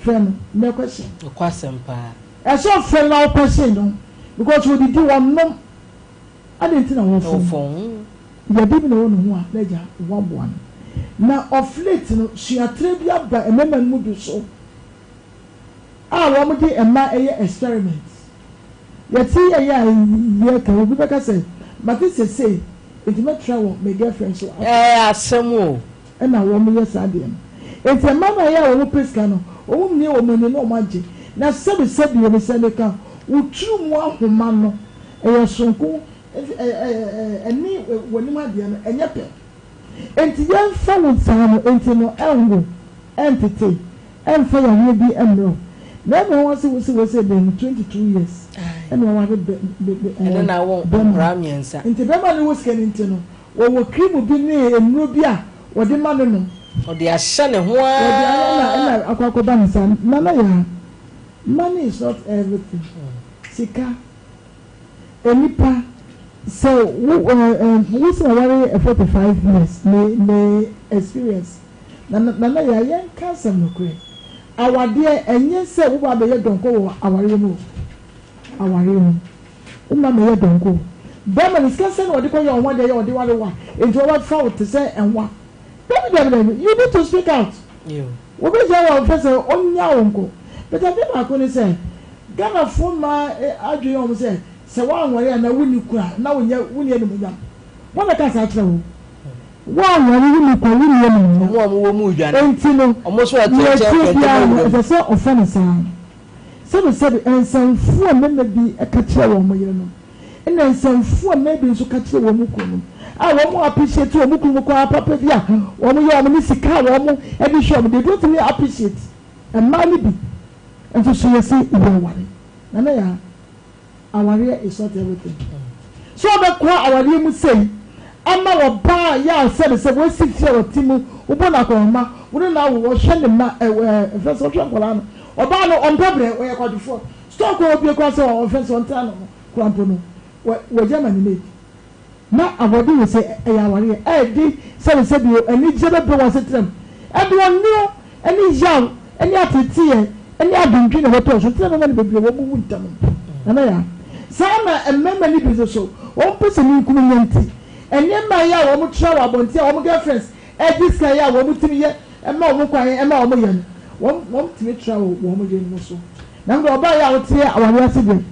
frɛ no na question. Nokwasɛm paa. Ɛsɛ ɔfrɛ no na wo question no because wɔdidi wɔnom adɛn nti na wɔfɔn? Yadeɛ bi na ɛwɔ ne ho a na agya woaboa no. Na of late no, suaterɛ bi aba mmarima no mu bi so a wɔde mma yɛ experiment. Yɛte yɛyɛ a yɛka, obi bɛka sɛ, mate sɛ sei, enti mɛtra wɔ me girlfriend so akɔ. Ɛyɛ asɛm o. Ɛna wɔyɛ saa adeɛ no. Enti mmaa no a ɛyɛ a wɔpɛ sika no, wɔmie wɔn ani na wɔagye. Na sɛbisɛbi o, mesɛ meka, wo tiri mu ahoma no, ɛyɛ sononko, ɛne w'anim adeɛ no, ɛnyɛ pɛ. Enti yɛmfa wo saa no, enti no ɛnwo, ɛntete, ɛmfa yareɛ bi mmrɛ wo. Na ɛma wɔn se wose wose bɛn no 22 years ɛna waware bɛ bɛ bɛ Ɛne na awo bɛma. nkwadaa mmiɛnsa. Nti bɛma no wɔ sika no nti no, wɔwɔ cream bi ne nnuro bi a wɔde ma no nom. Ɔde ahyɛ ne ho Wɔde ayɛ na ara. ɛna akɔ akɔba no saa. Nana Yaa, money is not everything. Sika. Nnipa, sɛ wo eh eh wo sɛ waware 45 years me me experience na nana yaa yɛn ka asɛm nokorɛ awadeɛ ɛnyɛ sɛ wo ba abɛyɛ dɔnkɔ wɔ awareɛ mu o awareɛ mu wo ma mɛyɛ dɔnkɔ o bɛrima no sika sɛ na ɔde kɔ yɛ ɔho adeɛ yɛ ɔde ware wa nti wɔbɛfa wo te sɛ ɛnwa dabi dabi dabi you need to speak out. Wobɛgya wo a wofɛ sɛ ɔnnya wo nko. But adeɛ baako ne sɛ Ghanafoɔ mmaa adwene yɛ wɔn sɛ sɛ woanware anaa wonni kunu a na wonyɛ wonni animuonyam. Hwan na ɛkaa saa kyerɛ wo? Woanware wonni kunu a wonni animuonyam. Wɔn a wɔwɔ mu redwane. Enti no Wɔn nso a nea ɛte nkyɛn ɛteɛ pɛntɛm biara no awura mu. ɛsɛ sɛ ɔfa no saa. Sɛbesɛbe nsɛmfo a mmarima bi ka kyerɛ wɔn yerenom Ɛna nsɛmfua mmaa bi nso ka kyerɛ wɔn kununom a wɔn appreciate wɔn kununom koraa papa bi a wɔn yɛ wɔn ne sika a wɔn de hwɛ wɔn they don't even appreciate mmaa no bi nso so yɛsi yɛ aware nana yaa awareɛ is not everything so ɔbɛkɔ awareɛ mu sei ama ɔbaa yɛ a sɛbe sɛ wɔasi fie a wɔte mu wobɔ no akɔnhoma wo ne no awo wɔhwɛ ne mma ɛɛ ɛfɛ sɛ ɔhwɛ nkwadaa no ɔbaa no ɔmpɛ brɛ ɔyɛ kwadwofoɔ Store kɔ obie koraa sɛ ɔnfɛ sɛ ɔntra no ho koraa mpo no wɔ wɔgya ma ne maid na awɔde wɔ sɛ ɛyɛ awareɛ ɛɛde sɛbe sɛbe o anigyeɛ bɛbrɛ wɔn asetena mu ɛde ɔnwono ɛne yaw ɛne ateeteeɛ ɛne adwendwen na ɛbɛtɔ so nti na mmarima no bebree wɔn wu ntɛm no Nana Yaa saa na mmarima no bi nso so wɔn pɛ sɛ ninkunu nya nti nneɛma ɛyɛ a wɔn tra wɔ abɔnten a wɔn girlfriends ɛgye sika ɛyɛ a wɔn tumi yɛ ɛma wɔn kwan ɛma wɔn yɛ no wɔn wɔn tumi tra wɔ wɔn yerenom so. Na mede ɔbaa yi a woteɛ awareɛ ase deɛ,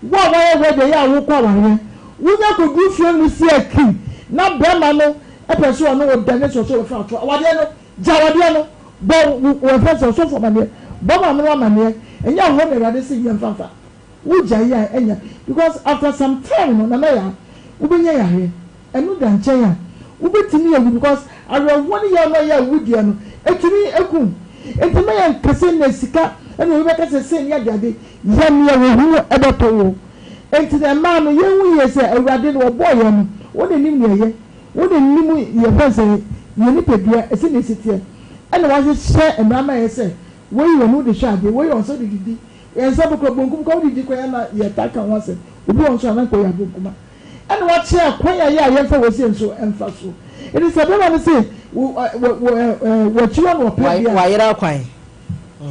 wo a woayɛ wɛde yi a wokɔ awareɛ, wonya kɔduru fie no si akim na barima no pɛ sɛ ɔne wo da ne sɛ ɔsɛ ɔbɛfa ato awadeɛ no, gya awadeɛ no, bɔ wo wɔfrɛ sɛ ɔsɔfo amaneɛ, bɔ maame no amaneɛ, ɛnyɛ hɔ na Awurade se yɛmfa mfa, wo gyae a ɛnyɛ because after some time no Nana Yaa wobɛnya yareɛ. Ɛno da nkyɛn a, wobɛtumi awu because awerɛhoɔ ne yaw no a ɛyɛ awudeɛ no, ɛtumi ku wo. Enti mma yɛnka sɛ nya sika ɛna obi bɛka sɛ sei ne adeade, yɛ nea wo ho bɛtɔ wo. Enti na mmaa no, yɛnhu yie sɛ Awurade no ɔbɔɔ yɛn no, wo na nim nea ɛyɛ, wo na nim yɛfrɛ no sɛ yɛn nipadua sɛnea ɛsi teɛ, ɛna wahyehyɛ mmara ama yɛn sɛ wei yɛ ɔno wode hwɛ adeɛ, wei yɛ ɔno sɛ wode didi, yɛn nsa bɛkura bonkum koraa wode di koraa na yɛtaa ka ho asɛm, obi wɔ hɔ nso a na nka ɔyɛ abonkuma. Ɛna wakyerɛ akwan a ɛyɛ a yɛmfa wɔ sei nso mfa so. Enti sɛ bɛrima no se w'akyiwa na ɔpɛ deɛ a. Wayera kwan.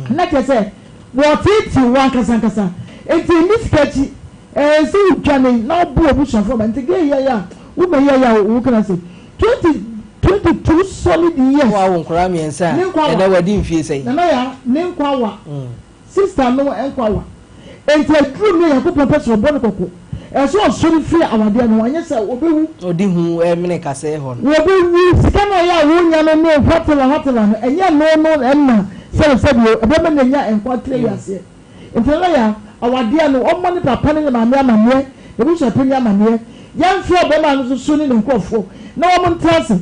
Na kyerɛ sɛ wɔteetee wo ankasa ankasa. Enti nni sika akyi. Ɛɛ sɛ wodwane na wobɔ w'abusuafoɔ ma. Nti gay yɛ a woma yi ayɛ a wo kana se 20 22 solid years. Woawo nkwadaa mmiɛnsa a ɛnɛ wadi mfie sɛn? Nana Yaa, ne nkwa wa. Sister no nkwa wa. Enti aduru mmerɛ Nyankopɔn pɛ sɛ ɔbɔ no kɔkɔ. Ɛsɛ sɛ ɔsɔre firi awadeɛ no ho, anyɛ saa a ɔbɛwu. Ɔde hu mene kasɛɛ hɔ no. Wɔbɛwu. Sika no a ɛyɛ a wonya no ne hwatela hwatela no, ɛnyɛ ɛno no na sɛbesɛbe o, ɛbɛma no anya nkwa tena wiaseɛ. Enti Nana Yaa, awadeɛ no, ɔmmɔ ne papa ne ne maame amaneɛ, n'abusuapanin amaneɛ. Yɛmfrɛ ɔbarima no nso so ne ne nkurɔfoɔ na wɔn ntra ase.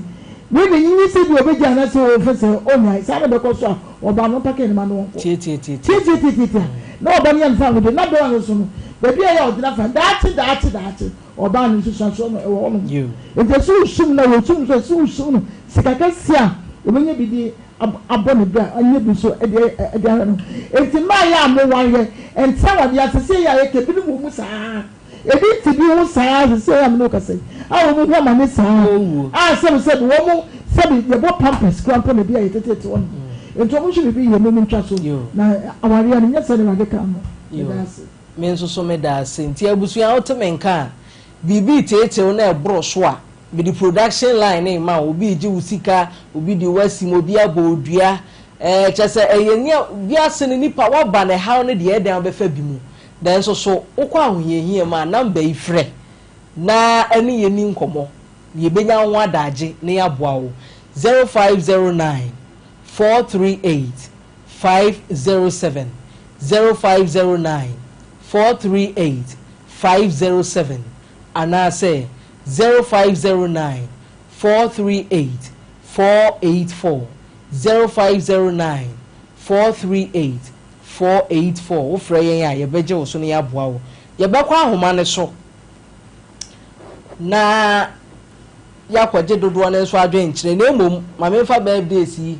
Wei deɛ nyinyi sɛ ebia ɔbɛgyae anaasɛ ɔfɛ sɛ ɔnnyae. Saa na ɛbɛkɔ so a, ɔbaa no ɔmpake ne mma no ɔnkɔ. Tiatiatiatia. Tiatiatiatia. Na ɔba no yɛ no fa ahodeɛ. Na bɛrima no nso no, baabi a ɛyɛ a ɔgyina fa, daakye, daakye, daakye, ɔbaa no nsusuansoɔ no, ɛwɔ hɔnom. Enti ɛsɛ wosum no a, wɔsum no nso, ɛsɛ wosum no sika kɛseɛ a ɔbɛnya bi de abɔ ne bra, anya bi nso de de ahwɛ no. Enti mmaa yɛ a mowareɛ, ɛntra awadeɛ ase sɛ yɛ a yɛka ebinom wɔ mu saa. Ebi te bi ho saa ara seesei a me ne wo kasa yi, a wɔn ho amane saa ara, a sɛbe sɛbe wɔn sɛbe yɛbɔ pampers koraa mpo na ebi a yɛteteete wɔn. Enti wɔn nso biribi yɛ mom ntwa so na awareɛ no nyɛ sɛdeɛ Awurade kaa no. Meda ase. Me nso so meda ase. Nti abusua wote me nka a, biribi reteetee wo na ɛboro so a, Mede production line no rema wo, obi regye wo sika, obi de wo asim, obi abɔ wo dua, ɛɛ kyerɛ sɛ ɛyɛ nea wiase no nipa waba na ɛhaw no deɛ ɛyɛ dɛn wobɛfa bi mu. Nanso so wokɔ ahohiahia mu a, number yi frɛ na ɛne yɛn nni nkɔmmɔ na yɛbɛnya wo ho adagye na yɛaboa wo. 0509 438 507, 0509 438 507 anaasɛ 0509 438 484, 0509 438 484. Wofrɛ yɛn a, yɛbɛgye wo so na yɛaboa wo. Yɛbɛkɔ ahoma no so na yɛakɔgye dodoɔ no nso adwenkyerɛ, na mmom ma memfa birthdays yi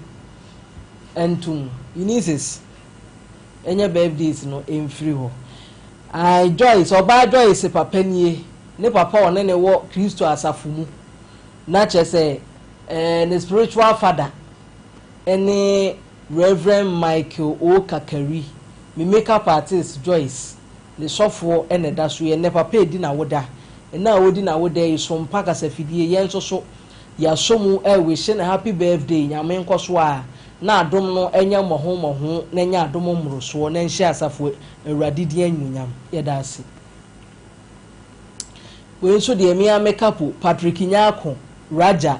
ntom. Eunice's ɛnyɛ birthdays no mfiri hɔ. Ae, Joyce, ɔbaa Joyce papa nie, ne papa a ɔne no wɔ Kristo asafo mu, na kyerɛ sɛ eh, ne spiritual father ne Rev. Michael O. Kakari, me makeup artist Joyce, ne sɔfoɔ na ɛda so yi. Ɛnnɛ papa redi n'awoda. Ɛnnɛ a ɔredi n'awoda yi, Sompa kasafidie, yɛn nso so yɛasɔ mu rewishe no happy birthday, Nyame nkɔ so ara na adom no nyɛ mmɔho mmɔho na ɛnyɛ adom mmorosoɔ na ɛnhyɛ asafo Awurade din animuonyam. Yɛda ase. Wei nso deɛ me ara me kapo, Patrick Nyarko, Raja,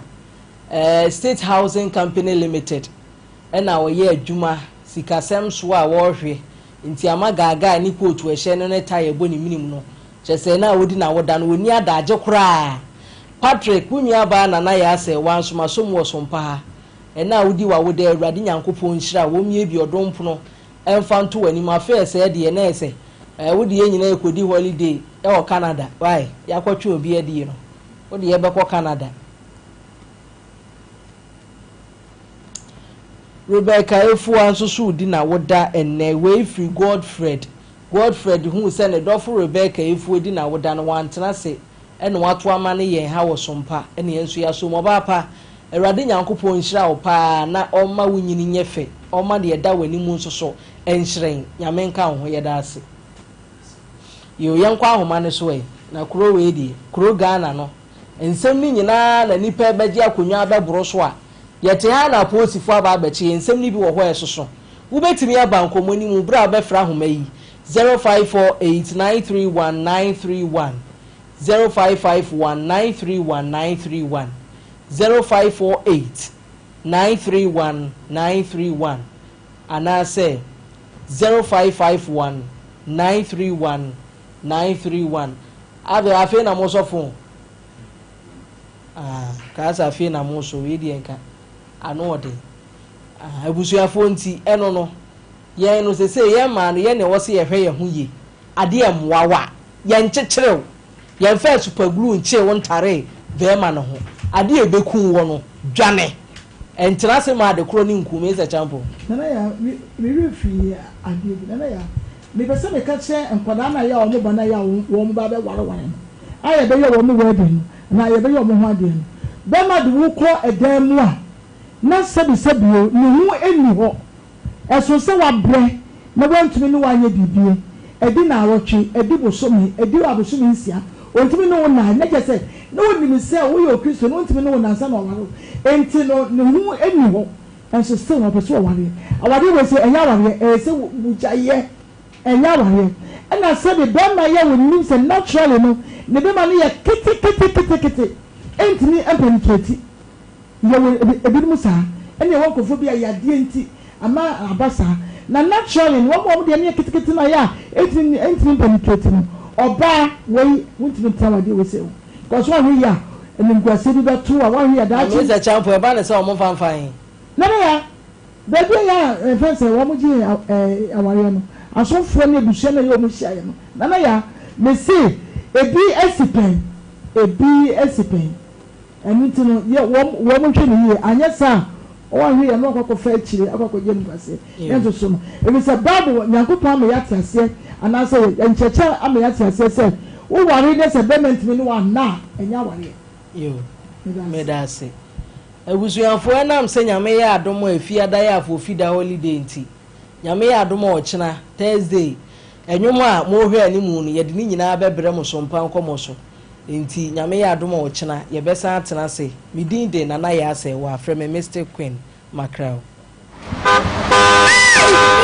eh, State Housing Company Limited ɛna ɔyɛ adwuma, sikasɛm soɔ a wɔrehwɛ nti ama gaagaa ne kootu ɛhyɛ no ne tae ɛbɔ ne menim no, kyerɛ sɛ na ɔdi n'awoda no ɔnni adaagye koraa. Patrick, wo nuabaa Nana Yaa sɛ wanso masɔ mu wɔ Sompa ha, ɛna a wodi w'awoda Awurade Nyankopɔn nhyira wo, ɔmmie ɔdom pono ɛmfa nto w'anim, afei ɛsɛɛ deɛ na ɛsɛ ɛɛ wode yɛn nyinaa ɛkɔdi holiday ɛwɔ Canada, why yɛakɔtwe obi adie no, wode yɛbɛkɔ Canada. Rebecca Efua nso so redi n'awoda ɛnnɛ. Wei firi Godfred. Godfred huu sɛ ne dɔfo Rebecca Efua di n'awoda no, wantena ase na wato ama no yɛn ha wɔ Sompa ne yɛn nso yɛasom. Ɔbaa pa, Awurade Nyankopɔn nhyira wo paa na ɔmma wo nyini nyɛ fɛ, ɔmma deɛ ɛda w'anim nso so nhyerɛn. Nyame nka wo ho. Yɛda ase. Yoo, yɛnkɔ ahoma no so ɛ. Na kuro wei deɛ, kuro Ghana no, nsɛm no nyinaa na nnipa rebɛgye akonnwa abɛboro so a, yɛte ha na apolisifoɔ aba abɛkye yɛn. Nsɛm no bi wɔ hɔ a ɛsoso. Wobɛtumi aba nkɔmmɔ no mu berɛ a wobɛfrɛ ahoma yi, 0548 931 931, 0551 931 931, 0548 931 931, anaasɛ 0551 931 931. Afei, afei na mosɔ phone. Ah, kaa sɛ afei na mosɔ, wei deɛ nka ano ɔden. Ah, abusuafoɔ nti, ɛno no, yɛn no sese yɛn maa no, yɛn na ɛwɔ sɛ yɛhwɛ yɛn ho yie. Adeɛ mmoa wo a, yɛnkyekyere wo. Yɛmfa super glue nkyee wo ntare bɛrima no ho. Adeɛ a ɛbɛku wɔ no, dwane. Ɛntena ase ma ade korɔ ne nku me sɛ kyampo. Nana Yaa, me me werɛ firii adeɛ bi. Nana Yaa, mepɛ sɛ meka kyerɛ nkwadaa no a ɛyɛ a wɔn ba no a ɛyɛ a wɔn ba bɛwareware no, a yɛbɛyɛ wɔn wedding no anaa yɛbɛyɛ wɔn ho adeɛ no, bɛrima de wo kɔ ɛdan mu a, na sɛbisɛbi o, ne ho nni hɔ. Ɛso sɛ wabrɛ na wantumi ne wo anyɛ biribi, adi naawɔtwe, adi bosome, adi abosome nsia, ɔntumi ne wo nnae, na kyerɛ sɛ na ɔnim sɛ woyɛ Okristoni, ɔntumi ne wo nna ansa na waware wo, enti no ne ho nni hɔ, nso still no ɔpɛ sɛ ɔwareɛ. Awareɛ wei sɛ ɛnyɛ awareɛ, ɛyɛ sɛ wogyaeɛ, ɛnyɛ awareɛ. Ɛna sɛbe bɛrima yi a ɔnim sɛ naturally no ne bɛrima no yɛ keteketekete, ɛntumi mpenetrate. Yɛwɔ ebinom saa. Ɛna yɛwɔ nkurɔfoɔ bi a yadeɛ nti ama aba saa. Na naturally no wɔn a wɔn deɛ no yɛ ketekete no a yɛ a ɛntumi ɛntumi mpenetrate no, ɔbaa wei wontumi ntena w'adeɛ wei sei ho because woanhwɛ yie a animguaseɛ bi bɛto wo a woanhwɛ yie a Na daakye. Mister Champo, ɛba no sɛ wɔn mfa mfa he? Nana ya, baabi a yɛ a yɛfrɛ no sɛ wɔn gye awareɛ no, asɔfoɔ ne abusua no a ɛyɛ wɔn hyiaeɛ no, Nana ya, mese ebi asi pɛn, ebi asi pɛn. Ɛno nti no, yɛ wɔn wɔn nhwɛ no yie, anyɛ saa a, wɔanhwɛ yie a na wɔakɔ akɔfa akyire akɔ akɔgye animguaseɛ. Yɛn nso so no, ɛfiri sɛ Bible, Nyankopɔn ama yɛate aseɛ, anaasɛ yɛ nkyerɛkyerɛ ama yɛate aseɛ sɛ, woware na sɛ bɛrima ntumi ne wo anna a, ɛnyɛ awareɛ. Yo, Meda ase. meda ase. Abusuafoɔ, ɛnam sɛ Nyame yɛ adom a Efiada yɛ Afofida holiday nti, Nyame yɛ adom a ɔkyena, Thursday, ɛnwom a morehwɛ animu no, yɛde ne nyinaa bɛbrɛ mo so mpa nkɔmɔ so. Nti Nyame yɛ adom a ɔkyena yɛbɛsan atena ase. Me din de Nana Yaa Asɛewaa, frɛ me Mystic Queen Mackerel. Hey!